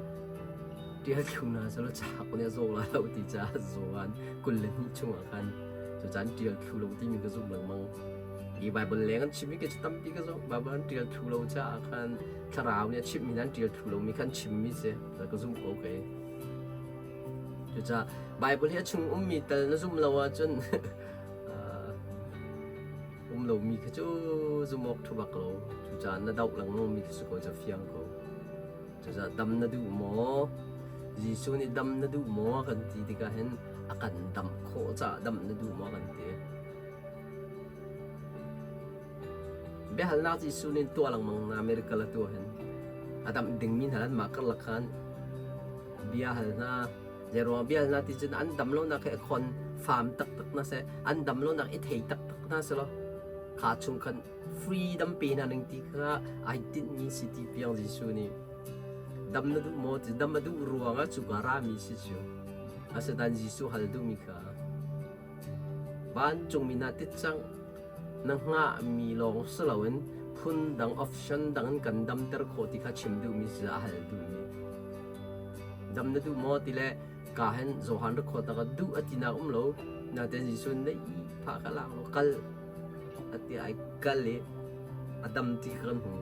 ṭial thlu hna selaw cauk nih a zaw lai lo ti caah Johan 22 chungah khan cucaan ṭial thlu lo timi ka zumh lengmang. Hi Baibal leng an chimmi khi cu tampi ka zumh. Baibal an ṭial thlu lo caah khan thlarau nih a chimhmi an ṭial thlu lomi khan chimmi si. Ka zumh ko kei. Cucaah Baibal hi a chung ummi tal na zumh lo ahcun um lomi khi cu zumh awk ṭha bak lo. Cucaah na doh lengmangmi khi si ko cu fiang ko. Cucaah dam na duh maw? Jesuh nih dam na duh maw a kan ti tikah hin a kan damh khawh caah dam na duh maw a kan ti. Biahalnak Jesuh nih tuah lengmang na miracle a tuah hin a damh dingmi hna anmah karlak khan bia hal hna. Zeiruang bia hal hna ti cun an dam lonak hi a khon faam taktak hna seh, an dam lonak i thei taktak hna selaw kha chung khan freedom pe hna ning ti kha ai tinhmi si ti piang Jesuh nih dam na duh maw ti dam a duh ruangah cuka rami si cu asinain Jesuh hal duhmi kha Vancungmi hna ticang na hngahmi lawng si loin phundang option dang in kan damter khawh ti kha chim duhmi si a hal duhmi. Dam na duh maw ti le ka hin Johan record na ka duh a ti nak um lo. Natein Jesuh nih pha ka lang lo kal a ti ai kal i a dam ti kha kan hmu.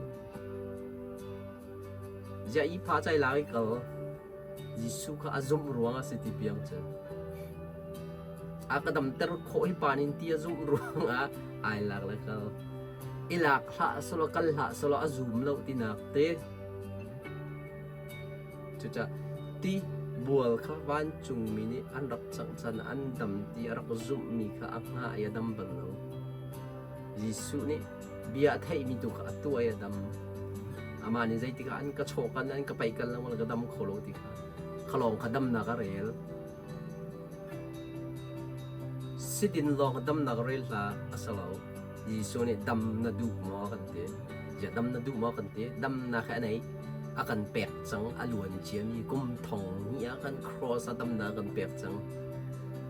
Ziah i pha chai lang i kal. Jesuh kha a zumh ruang a si ti piang cu. A ka damter khawh hi pa nin ti a zumh ruangah ai lak le kal. I lak hlah selaw kal hlah selaw a zum lo tinak te. Cucaah ti bual kha vancungmi nih an rak cangh can an dam ti a rak zumhmi kha a hngah i a dam bal lo. Jesuh nih bia a theihmi tu kha a tuah i a dam. Amah nih zeitikah an ka chawkan an ka paihkan lengmang ka dam kho lo ti kha kha lawng kha damnak a rel. Sidin lawng damnak rel hlah a si lo. Jesuh nih dam na duh maw kan ti. Ziah dam na duh maw kan ti. Damnak hi a nei. A kan pek cang a luan ciami kum thong hnih ah kan cross ah damnak a kan pek cang.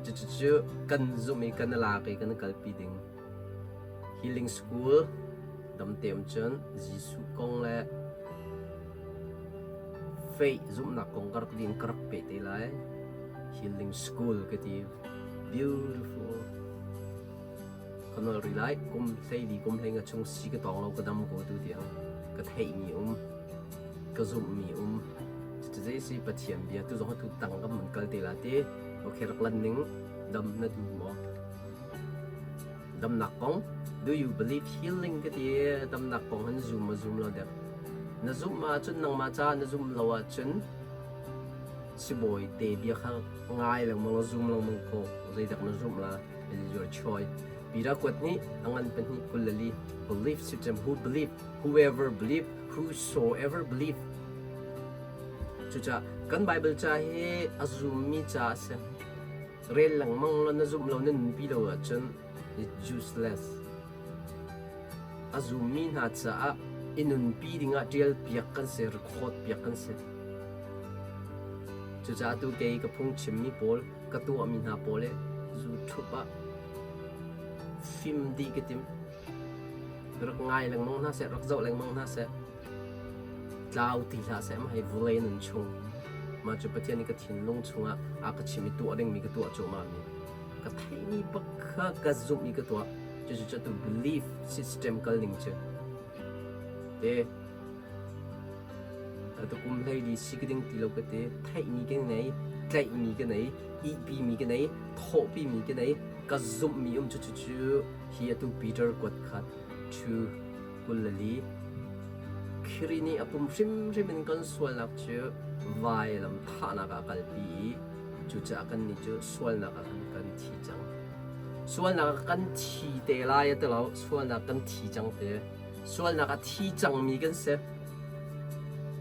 Cucu kan zumh i kan lak i kan kalpi ding. Healing School damte um cun Jesuh kong le faith zumhnak kong ka rak ding ka rak pe te lai. Healing School ka ti. Beautiful. Ka nol ri lai. Kum hleili kum hlei nga chung si ka tawng lo ka dam ko tu tiang. Ka theihmi um. Ka zumhmi um. Cucu zei si Pathian bia tu zong tu tang ka man kal te la ti. Okay rak lan ning. Dam na duh maw? Damnak kong do you believe healing ka ti damnak kong han zum ma zum lo dek. Na zumh ahcun nangmah caah na zumh lo ahcun sibawi te bia kha ngai lengmang la zum lengmang ko zeidak na zumh la it is your choice. Peter kuat nih a ngan pahnih 24 belief system who believe whoever believe whosoever believe Cucaah kan Baibal ca hi a zummi ca a si. Rel lengmang law na zumh lo na nunpi lo ahcun it's useless. A zummi hna caah i nunpi dingah ṭial piak kan si, record piak kan si. Cucaah tu kei ka phungchimmi pawl, ka tuahmi hna pawl hi YouTube ah fim dih ka tim. Rak ngai lengmang hna seh, rak zoh lengmang hna seh. Tlau ti hlah seh mah hi vawlei nun chung mah cu Pathian nih ka thinlung chungah a ka chim i tuah dingmi ka tuah cuahmah mi ka theihmi bak kha ka zumh i ka tuah cucu cu tu belief system kal ning cu te atu kum hlei li si ka ding ti lo ka te theihmi ka nei tlaihmi ka nei ihpi mi ka nei thawhpi mi ka nei ka zumhmi um cu cu hi atu Peter kuat khat thu 24. Khrih nih a pum hrimhrim in kan sualnak cu vailam thahnak ah a kalpi i cucaah kannih cu sualnak ah khan kan thi cang. Sualnak ah kan thi te lai a ti lo, sualnak kan thi cang te. Sualnak a thi cangmi kan si.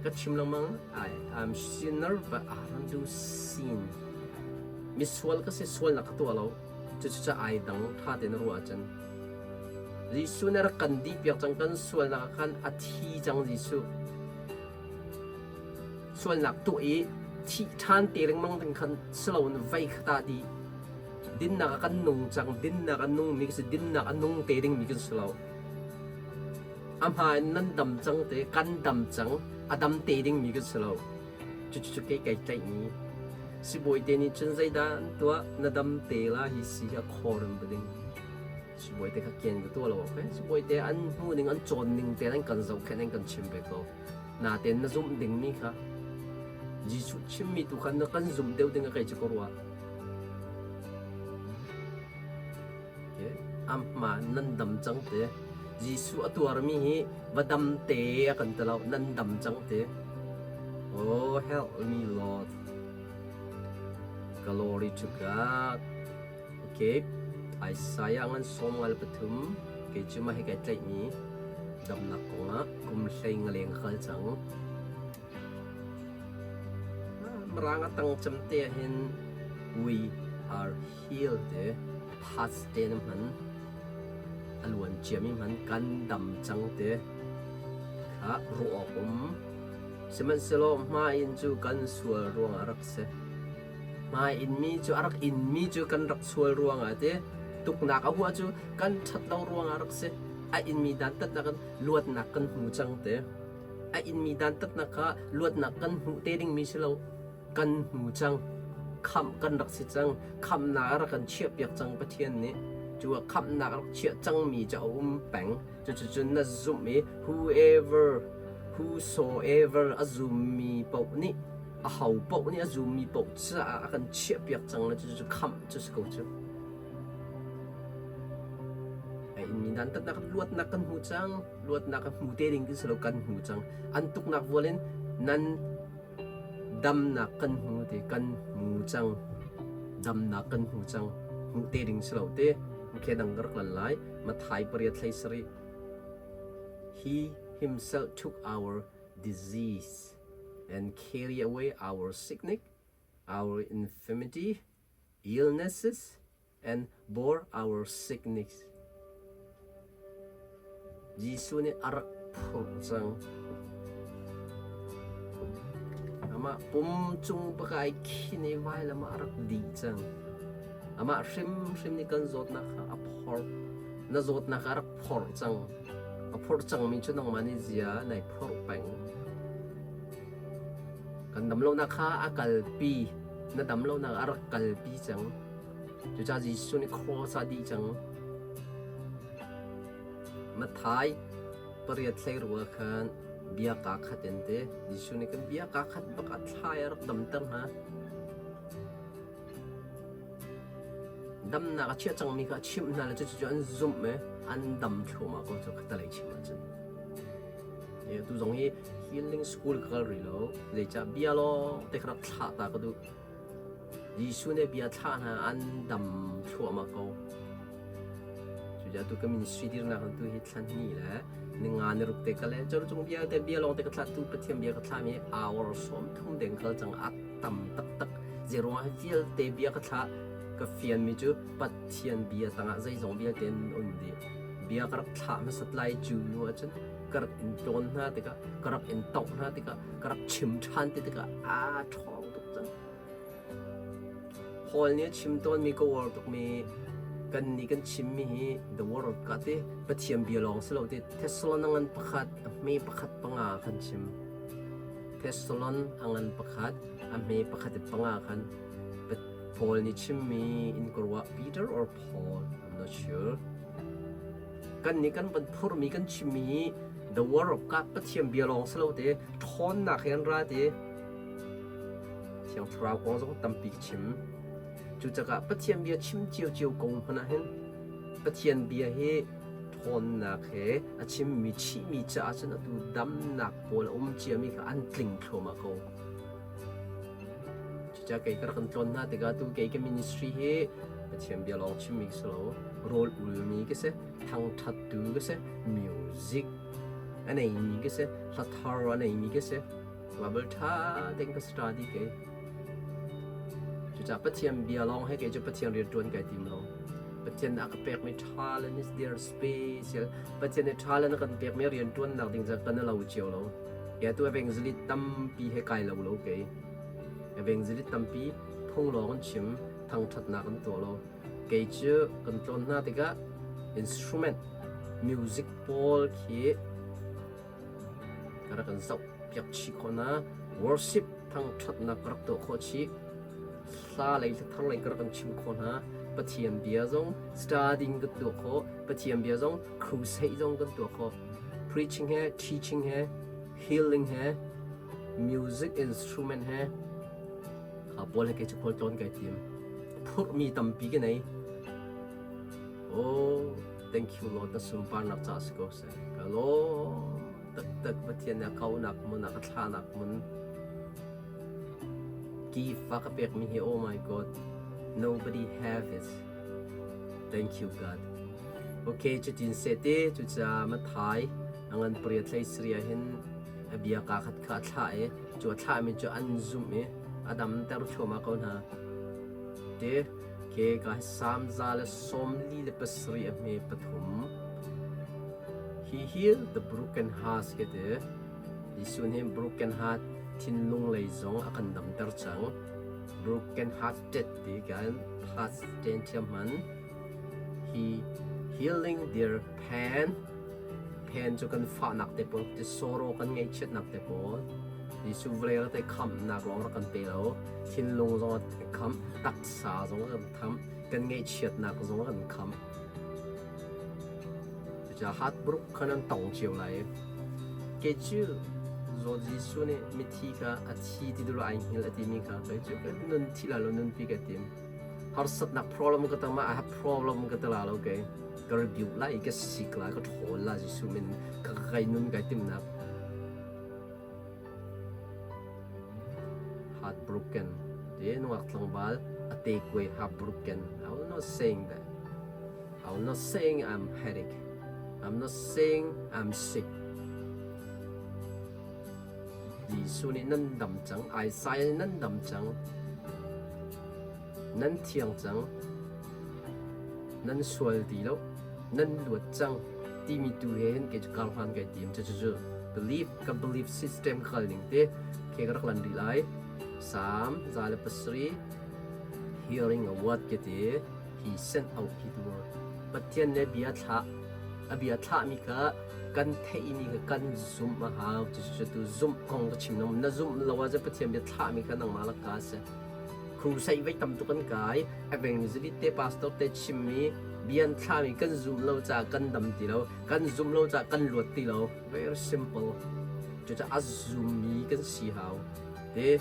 Ka chim lengmang, I am sinner but I don't do sin. Misual ka si, sualnak ka tuah lo. Cucu ai dang ṭha tein ruah ahcun Jesuh nih a rak kan dihpiak cang kan sualnak ah khan a thi cang Jesuh. Sualnak tuah i thih ṭhan te lengmang ding khan si loin vei khat ah dih. Dinnak ah kan nung cang, dinnak a nungmi kan si, dinnak a nung te dingmi kan si lo. A hma in nan dam cang te, kan dam cang, a dam te dingmi kan si lo. Cucu kei kai tlaihmi sibawi te nih cun zeidah an tuah na dam te la hi si hi a khawr in va ding. Sibawi te kha kian ka tuah lo awk he. Sibawi te an hmuh ning an cawn ning te an kan zohkhenh an kan chim ve ko. Natein na zumh dingmi kha Jesuh chimmi tu kha na kan zumh deuh ding a kei cu ka ruah. Amah nan dam cang te. Jesuh a tuarmi hi va dam te a kan ti lo, nan dam cang te. Oh, help me Lord. Glory to God. Okay, Isaiah ngan sawm ngal pathum kei cu mah hi kai tlaihmi damnak kongah kum hlei ngaleng kal cang. Mirang a tang cem te ah hin we are healed te past te na hman a luan ciami hman kan dam cang te kha ruah awk um sihmanhsehlaw hma in cu kan sual ruangah rak si hma in mi cu a rak in mi cu kan rak sual ruangah te tuknak a huah cu kan ṭhat lo ruangah rak si a in mi dantatnak in luatnak kan hmu cang te a inmi dantatnak kha luatnak kan hmuh te dingmi si lo kan hmu cang khamh kan rak si cang khamhnak a rak kan chiahpiak cang Pathian nih cu ah khamhnak a rak chiah cangmi cu a um peng cucu na zumh i whoever whosoever a zummi paoh nih a ho paoh nih a zummi paoh caah a kan chiahpiak cang le cucu khamh cu si ko cu A inmi dantatnak luatnak kan hmu cang luatnak a hmu te ding ti si lo kan hmu cang an tuknak vual in nan damnak kan hmu ti kan hmu cang damnak kan hmu cang hmuh te ding si lo te okay dang ka rak lan lai Mathai pariat hlei sarih he himself took our disease and carry away our sickness our infirmity illnesses and bore our sickness. Jesuh nih a rak phurh cang. Amah pum cung pakai khin i vailam ah a rak dih cang. Amah hrimhrim nih kan zawtnak kha a phorh. Na zawtnak a rak phorh cang. A phorh cangmi cu nangmah nih zia nai phorh peng. Kan damlonak kha a kalpi. Na damlonak a rak kalpi cang. Cucaah Jesuh nih cross ah dih cang. Matthai pariat hlei rua khan bia kaa khat in te Jesuh nih kan bia kaa khat bak ah thlai a rak damter hna. Damnak a chiah cangmi kha a chimh hna le cucu an zumh i an dam thluahmah ko cu khatalei chim ahcun. Tu zong hi healing school ka kal rih lo. Zeicah bia lawng te kha rak thlah ta ka duh. Jesuh nih bia thlah hna an dam thluahmah ko. Cucaah tu ka ministry dirnak tu hi thla hnih le ninga ni ruk te ka le cu cung bia te bia lawng te ka thlah tu Pathian bia ka thlami hour 30 deng kal cang a tam taktak. Zeiruangah hi vialte bia ka thlah ka fianmi cu Pathian bia tangah zeizong vialte an um dih. Bia ka rak thlah hmasat lai cu nu ahcun ka rak in tlawn hna tikah ka rak in tongh hna tikah ka rak chim ṭhan ti tikah aa ṭhawng tuk cang. Paul nih a chim tawnmi ka uar tukmi kan nih kan chimmi hi the word of God ti Pathian bia lawng si lo ti Thessalon a ngan pakhat a hme pakhat panga kan chim. Thessalon a ngan pakhat a hme pakhat i panga khan Paul nih chimmi in ka ruah Peter or Paul I'm not sure. Kan nih kan van phurmi kan chimmi hi the word of God Pathian bia lawng si lo te ṭhawnnak he an ra ti Thiang Thlarau kong zong tampi ka chim. Cucaah Pathian bia chim ciocio ko hmanh ah hin Pathian bia hi ṭhawnnak he a chimmi chihmi caah cun atu damnak pawl a um ciami kha an tling thluahmah ko. Cucaah kei ka rak in tlawn hna tikah tu kei ka ministry hi Pathian bia lawng chimmi ka si lo, rawl ulmi ka si, thangṭhattu ka si, music a neimi ka si, hla thar a neimi ka si. Bible ṭha tein ka study kei. Cucaah Pathian bia lawng he kei cu Pathian rian ṭuan kai tim lo. Pathian a ka pekmi talent is their special. Pathian nih talent a kan pekmi rian ṭuannak ding cu kan lo cio lo. Kei tu evangelist tampi he kai lo lo kei. Evangelist tampi phung lawng an chim, thangṭhatnak an tuah lo. Kei cu kan tlawn hna tikah instrument, music pawl khi ka rak kan zoh piak chih khawh na worship thangṭhatnak ka rak tuah khawh chih hla lei hlathar lei ka rak kan chim khawh hna Pathian bia zong studying kan tuah khawh Pathian bia zong crusade zong kan tuah khawh preaching he teaching he healing he music instrument he kha pawl he kei cu khual tlawn kai tim phurhmi tampi ka nei Oh, thank you Lord na sunparnak ca si ko seh. Ka lawm taktak Pathian nih a kaunak hmun a ka thlahnak hmun gift a ka pekmi hi oh my God nobody have it. Thank you God. Okay, cutin seh te cucaah Mathai a ngan pariat hlei sarih ah hin a bia kaa khat kha a thlah i cu a thlahmi cu an zumh i a damter thluahmah ko hna. Te Ke ka samza le 47 a hme pathum. He healed the broken heart ke te. Jesuh nih broken heart thinlung lei zong a kan damter cang. Broken hearted ti kan past tense thiam hman. He healing their pain. Pain cu kan fahnak te pawl, ti sorrow kan ngaihchiatnak te pawl. Jesuh vawlei rak te khamhnak lawng rak kan pe lo. Thinlung zong a khamh, taksa zong a kan khamh, kan ngaihchiatnak zong a kan khamh. Cucaah heartbroken khan an tong cio lai. Kei cu Zawt Jesuh nih mithi kha a thi ti dul ai hngilh a timi kha kei cu ka nun thi la lo nunpi ka tim. Harsatnak problem ka tang ma I have problem ka tala lo kei. Ka rebuke lai ka sik lai ka ṭhawl la Jesuh min ka kai nun kai timnak. Heartbroken ti nungak tlangval a te kuai heartbroken. I will not saying that. I will not saying I'm headache. I'm not saying I'm sick. Jesuh nih nan dam cang, Isaiah nih nan dam cang, nan thiang cang, nan sual ti lo, nan luat cang timi tu he hin kei cu kar hlan kai tim. Cucu belief ka belief system ka kal ning te ke ka rak lan rih lai. Psalm 107 hearing a word ke ti he sent out his word. Pathian le bia thlah a bia thlahmi kha kan theihmi kha kan zumh a hau. Cucu tu zumh kong ka chim na zumh lo ahcun Pathian bia thlahmi kha nangmah lakka a si. Crusade voi tam tuk an kai. Evangelist te pastor te chimmi bia an thlahmi kan zumh lo caah kan dam ti lo. Kan zumh lo caah kan luat ti lo. Very simple. Cucaah a zummi kan si hau. Te.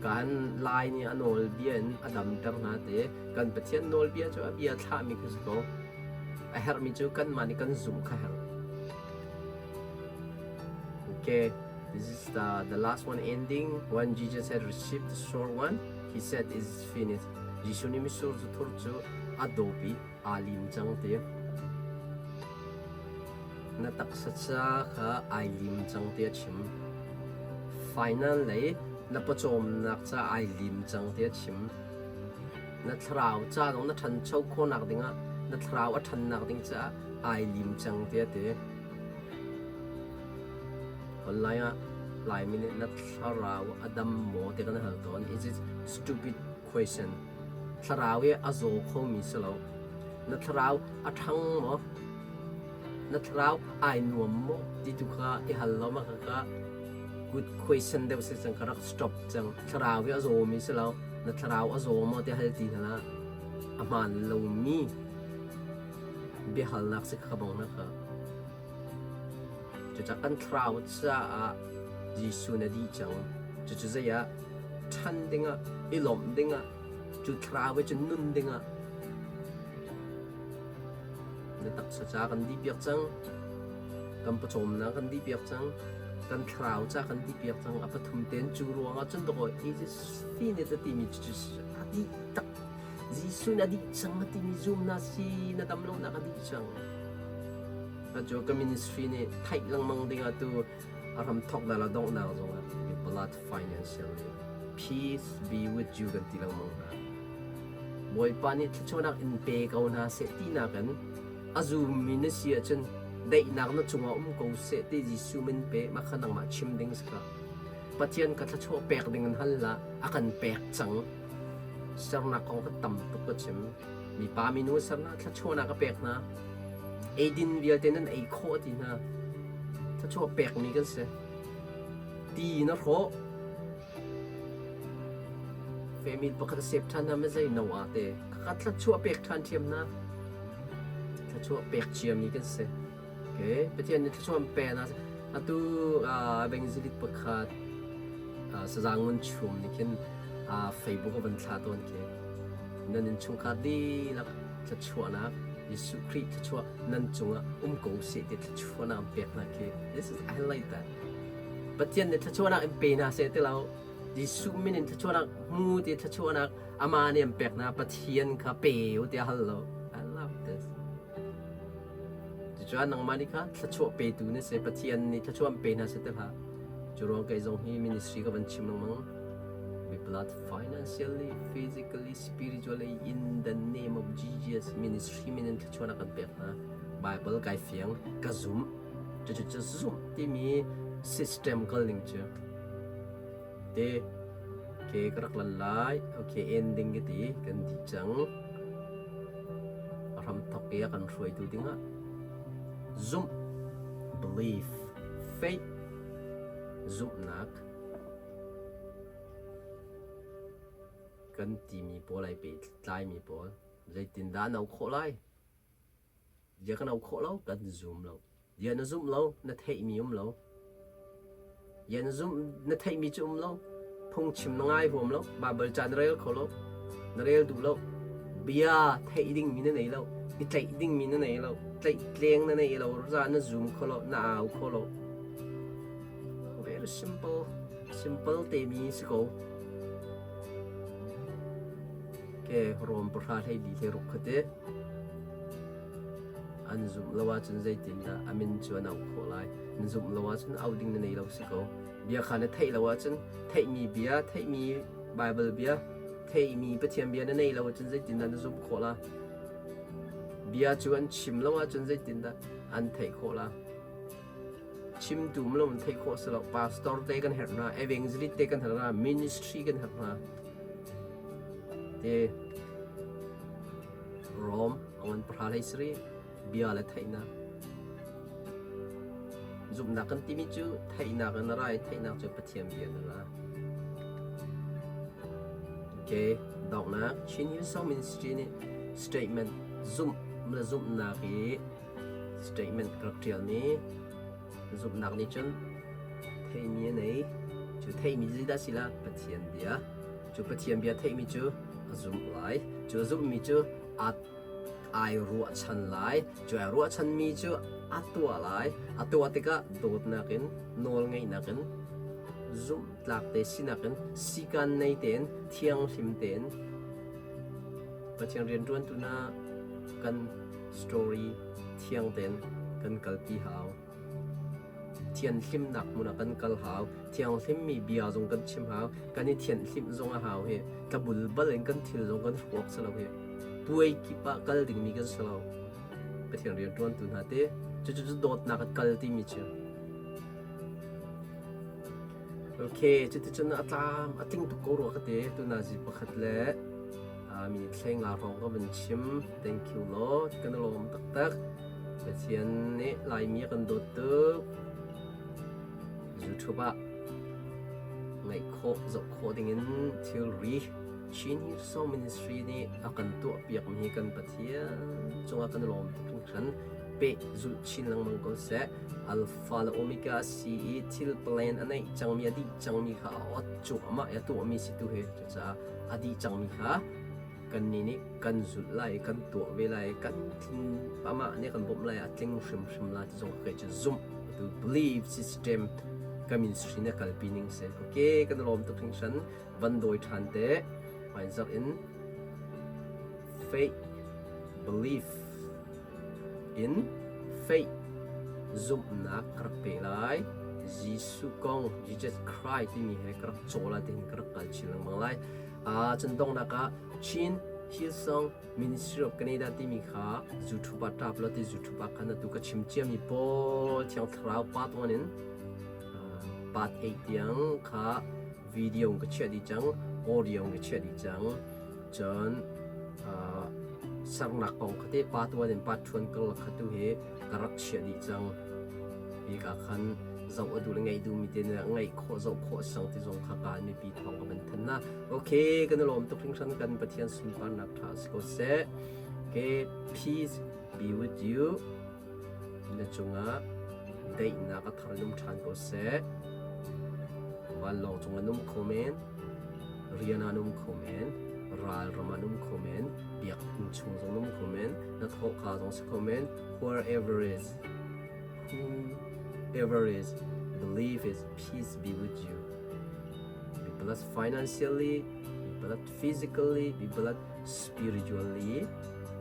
Kan Lai nih a nawlbia in a damter hna ti. Kan Pathian nawlbia cu a bia thlahmi kha si ko. A herhmi cu kanmah nih kan zumh kha herh. Okay, this is the last one ending. When Jesus had received the short one, he said, it is finished. Jesuh nih mitsur zu thur cu a dawp i aa lim cang ti. Na taksa ca kha ai lim cang ti a chim. Final lei na pawcawmnak ca ai lim cang ti a chim. Na thlarau ca zong na ṭhancho khawhnak dingah na thlarau a ṭhannak ding caah ai lim cang ti a ti. Online ah Laimi nih na thlarau a dam maw ti kan hal tawn. Is it stupid question? Thlarau hi a zaw khomi si lo. Na thlarau a ṭhang maw? Na thlarau ai nuam maw? Ti tu kha i hal law mah kha good question deuh si cang ka rak stop cang. Thlarau hi a zawmi si lo. Na thlarau a zaw maw ti hal ti hna hlah. A hmaan lomi biahalnak si kha bang na kha. Cucaah kan thlarau caah Jesuh na dih cang. Cucu zei ah ṭhan dingah, i lawmh dingah, cu thlarau he cun nun dingah na taksa ca kan dihpiak cang. Kan pawcawmnak kan dihpiak cang. Kan thlarau ca kan dihpiak cang. A pathum tein cu ruangah cun dawkaw is finite a timi cu a dih tak. Jesuh na dih cang a timi zumnak si na dam lonak a dih cang. Cu ka ministry nih theih lengmang dingah tu a ram thawk dah la donghnak zongah be blood financially peace be with you kan ti lengmang hna. Bawipa nih thluachuahnak in pe ko hna seh tinak in a zummi na si ahcun daihnak na cungah um ko seh ti Jesuh min pe mah kha nangmah chim ding si kha. Pathian ka thluachuah pek ding in hal hlah a kan pek cang. Sernak kong ka tam tuk ka chim. Mipa minu sernak thluachuahnak a pek hna. Eidin vialte nan ei khawh ti hna. Thluachuah pekmi kan si. Ti na hrawh. Family pakhat a sep ṭhan hna ma zei no ah te. Kha thluachuah pek ṭhan ṭhiam hna. Thluachuah pek ciami kan si. Okay. Pathian nih thluachuah an pe hna. Atu evangelist pakhat Sazangun Chum nih khin Facebook a van thlah tawn khi. Nan innchungkhar dihlak thluachuahnak Jesuh Khrih thluachuah nan cungah um ko seh ti thluachuahnak an pek hna khi. This is I like that. Pathian nih thluachuahnak in pe hna seh ti lo. Jesuh min in thluachuahnak hmu ti thluachuahnak amah nih an pek hna Pathian kha pe u ti a hal lo. I love this. Cucaah nangmah nih kha thluachuah petu na si, Pathian nih thluachuah an pe hna si ti hlah. Cu ruang kei zong hi ministry ka van chim lengmang. Be blessed financially, physically, spiritually in the name of Jesus ministry min in thluachuahnak kan pek hna. Bible kai fiang, ka zumh. Cucu cu zumh timi system kal ning cu. Te ke ka rak lan lai. Okay, ending ka ti kan di cang. A hram thok i a kan hruaitu dingah zumh, belief, faith, zumhnak kan timi pawl ai pehtlaimi pawl zeitindah an auh khawh lai? Bia kan auh khawh lo, kan zum lo. Bia na zumh lo, na theihmi um lo. Bia na zumh, na theihmi cu um lo. Phungchim na ngai huam lo. Baibal ca na rel kho lo. Na rel duh lo. Bia theih dingmi na nei lo. I tlaih dingmi na nei lo. Tlaih tleng na nei lo. Ra na zum kho lo. Na au kho lo. Very simple. Simple temi si ko. Ke Rom pahra hlei li hlei ruk kha te. An zumh lo ahcun zeitindah a min cu an auh khawh lai? Na zumh lo ahcun auh ding na nei lo si ko. Bia kha na theih lo ahcun theihmi bia, theihmi Baibal bia, theihmi Pathian bia na nei lo ahcun zeitindah na zumh khawh la? Bia cu an chim lo ahcun zeitindah an theih khawh la? Chimtu um lo in theih khawh si lo. Pastor te kan herh hna, evangelist te kan herh hna, ministry kan herh hna. Te Rom a ngan pahra hlei sarih bia le theihnak. Zumhnak kan timi cu theihnak in a ra i theihnak cu Pathian bia in a ra. Okay, donghnak Chin Hillsong Ministry nih statement zumh le zumhnak i statement ka rak ṭialmi zumhnak nih cun theihmi a nei. Cu theihmi zeidah si la? Pathian bia. Cu Pathian bia theihmi cu a zumh lai. Cu a zumhmi cu a ai ruahchan lai. Cu ai ruahchanmi cu a tuah lai. A tuah tikah dawtnak in, nawlngeihnak in, zumhtlak te sinak in, sikan nei tein, thianghlim tein Pathian rianṭuantu hna kan story thiang tein kan kalpi hau. Thianhlimnak hmun ah kan kal hau. Thianghlimmi bia zong kan chim hau. Kan i thianhhlimh zong a hau hi. Tlabulbal in kan thil zong kan hruak si lo hi. Puai kip ah kal dingmi kan si lo. Pathian rianṭuantu hna te cucu cu dawtnak ah kal timi cu. Okay, cuticun a tlam a tling tuk ko rua ka ti. Tunazi pakhat le mi thleng nga hrawng ka van chim. Thank you Lord. Kan i lawm taktak. Pathian nih Laimi a kan dawt tuk. YouTube ah ngaih khawh, zoh khawh dingin thilri Chin Hillsong Ministry nih a kan tuahpiakmi kan Pathian cungah kan i lawm tuk hringhran. Peh zulh chin lengmang ko seh. Alpha le Omega a si i thil plan a neih cangmi, a dih cangmi kha a ot cuahmah i a tuahmi si tu hi. Cucaah a dih cangmi kha kannih nih kan zulh lai i kan tuah ve lai i kan tling amah nih kan bawmh lai a tling hrimhrim lai ti zong kei cu zumh tu belief system ka ministry nih a kalpi ning si. Okay, kan i lawm tuk hringhran. Van dawi ṭhan te. Hmaizarh in faith belief in faith zumhnak ka rak pe lai. Jesuh kong Jesus Christ timi he ka rak caw lai tihin ka rak kal chin lengmang lai. Cun donghnak ah Chin Hillsong Ministry of Canada timi kha YouTube ah tap law ti YouTube ah khan atu ka chim ciami pawl Thiang Thlarau part 1 in part 8 tiang kha video ka chiah dih cang, audio ka chiah dih cang. Cun sernak kong kha te part 1 in part 2 kal kha tu hi ka rak chiah dih cang. Hi ka khan zoh a duh le ngaih duhmi te nih ngaih khawh zoh khawh sang ti zong kha kaan mipi thawng ka van thanh na. Okay, kan i lawm tuk hringhran kan Pathian sunparnak ṭha si ko seh. Okay, peace be with you. Na cungah daihnak a thar in um ṭhan ko seh. Vanlawng cung an um kho men, rian ah an um kho men, ral ram ah an um kho men, biakinn chung zong an um kho men, na thawhka zong si kho men, wherever is, whoever is, believe is, peace be with you. Be blessed financially, be blessed physically, be blessed spiritually.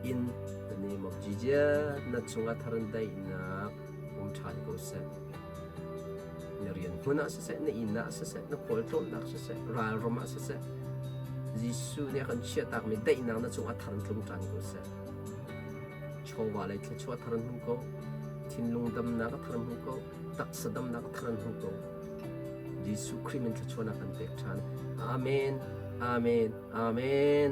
In the name of Jesus, na cungah tharan daihnak um ṭhan ko seh. Na rian hmun ah siseh, na inn ah siseh, na khualtlawnnak siseh, ralram ah siseh, Jesuh nih a kan chiahtakmi daihnak na cungah thar in tlung ṭhan ko seh. Chawva lei thluachuah thar in hmu ko, thinlung damnak a thar hmu ko, taksa damnak a thar in hmu ko. Jesuh Khrih min thluachuahnak kan pek ṭhan. Amen. Amen. Amen.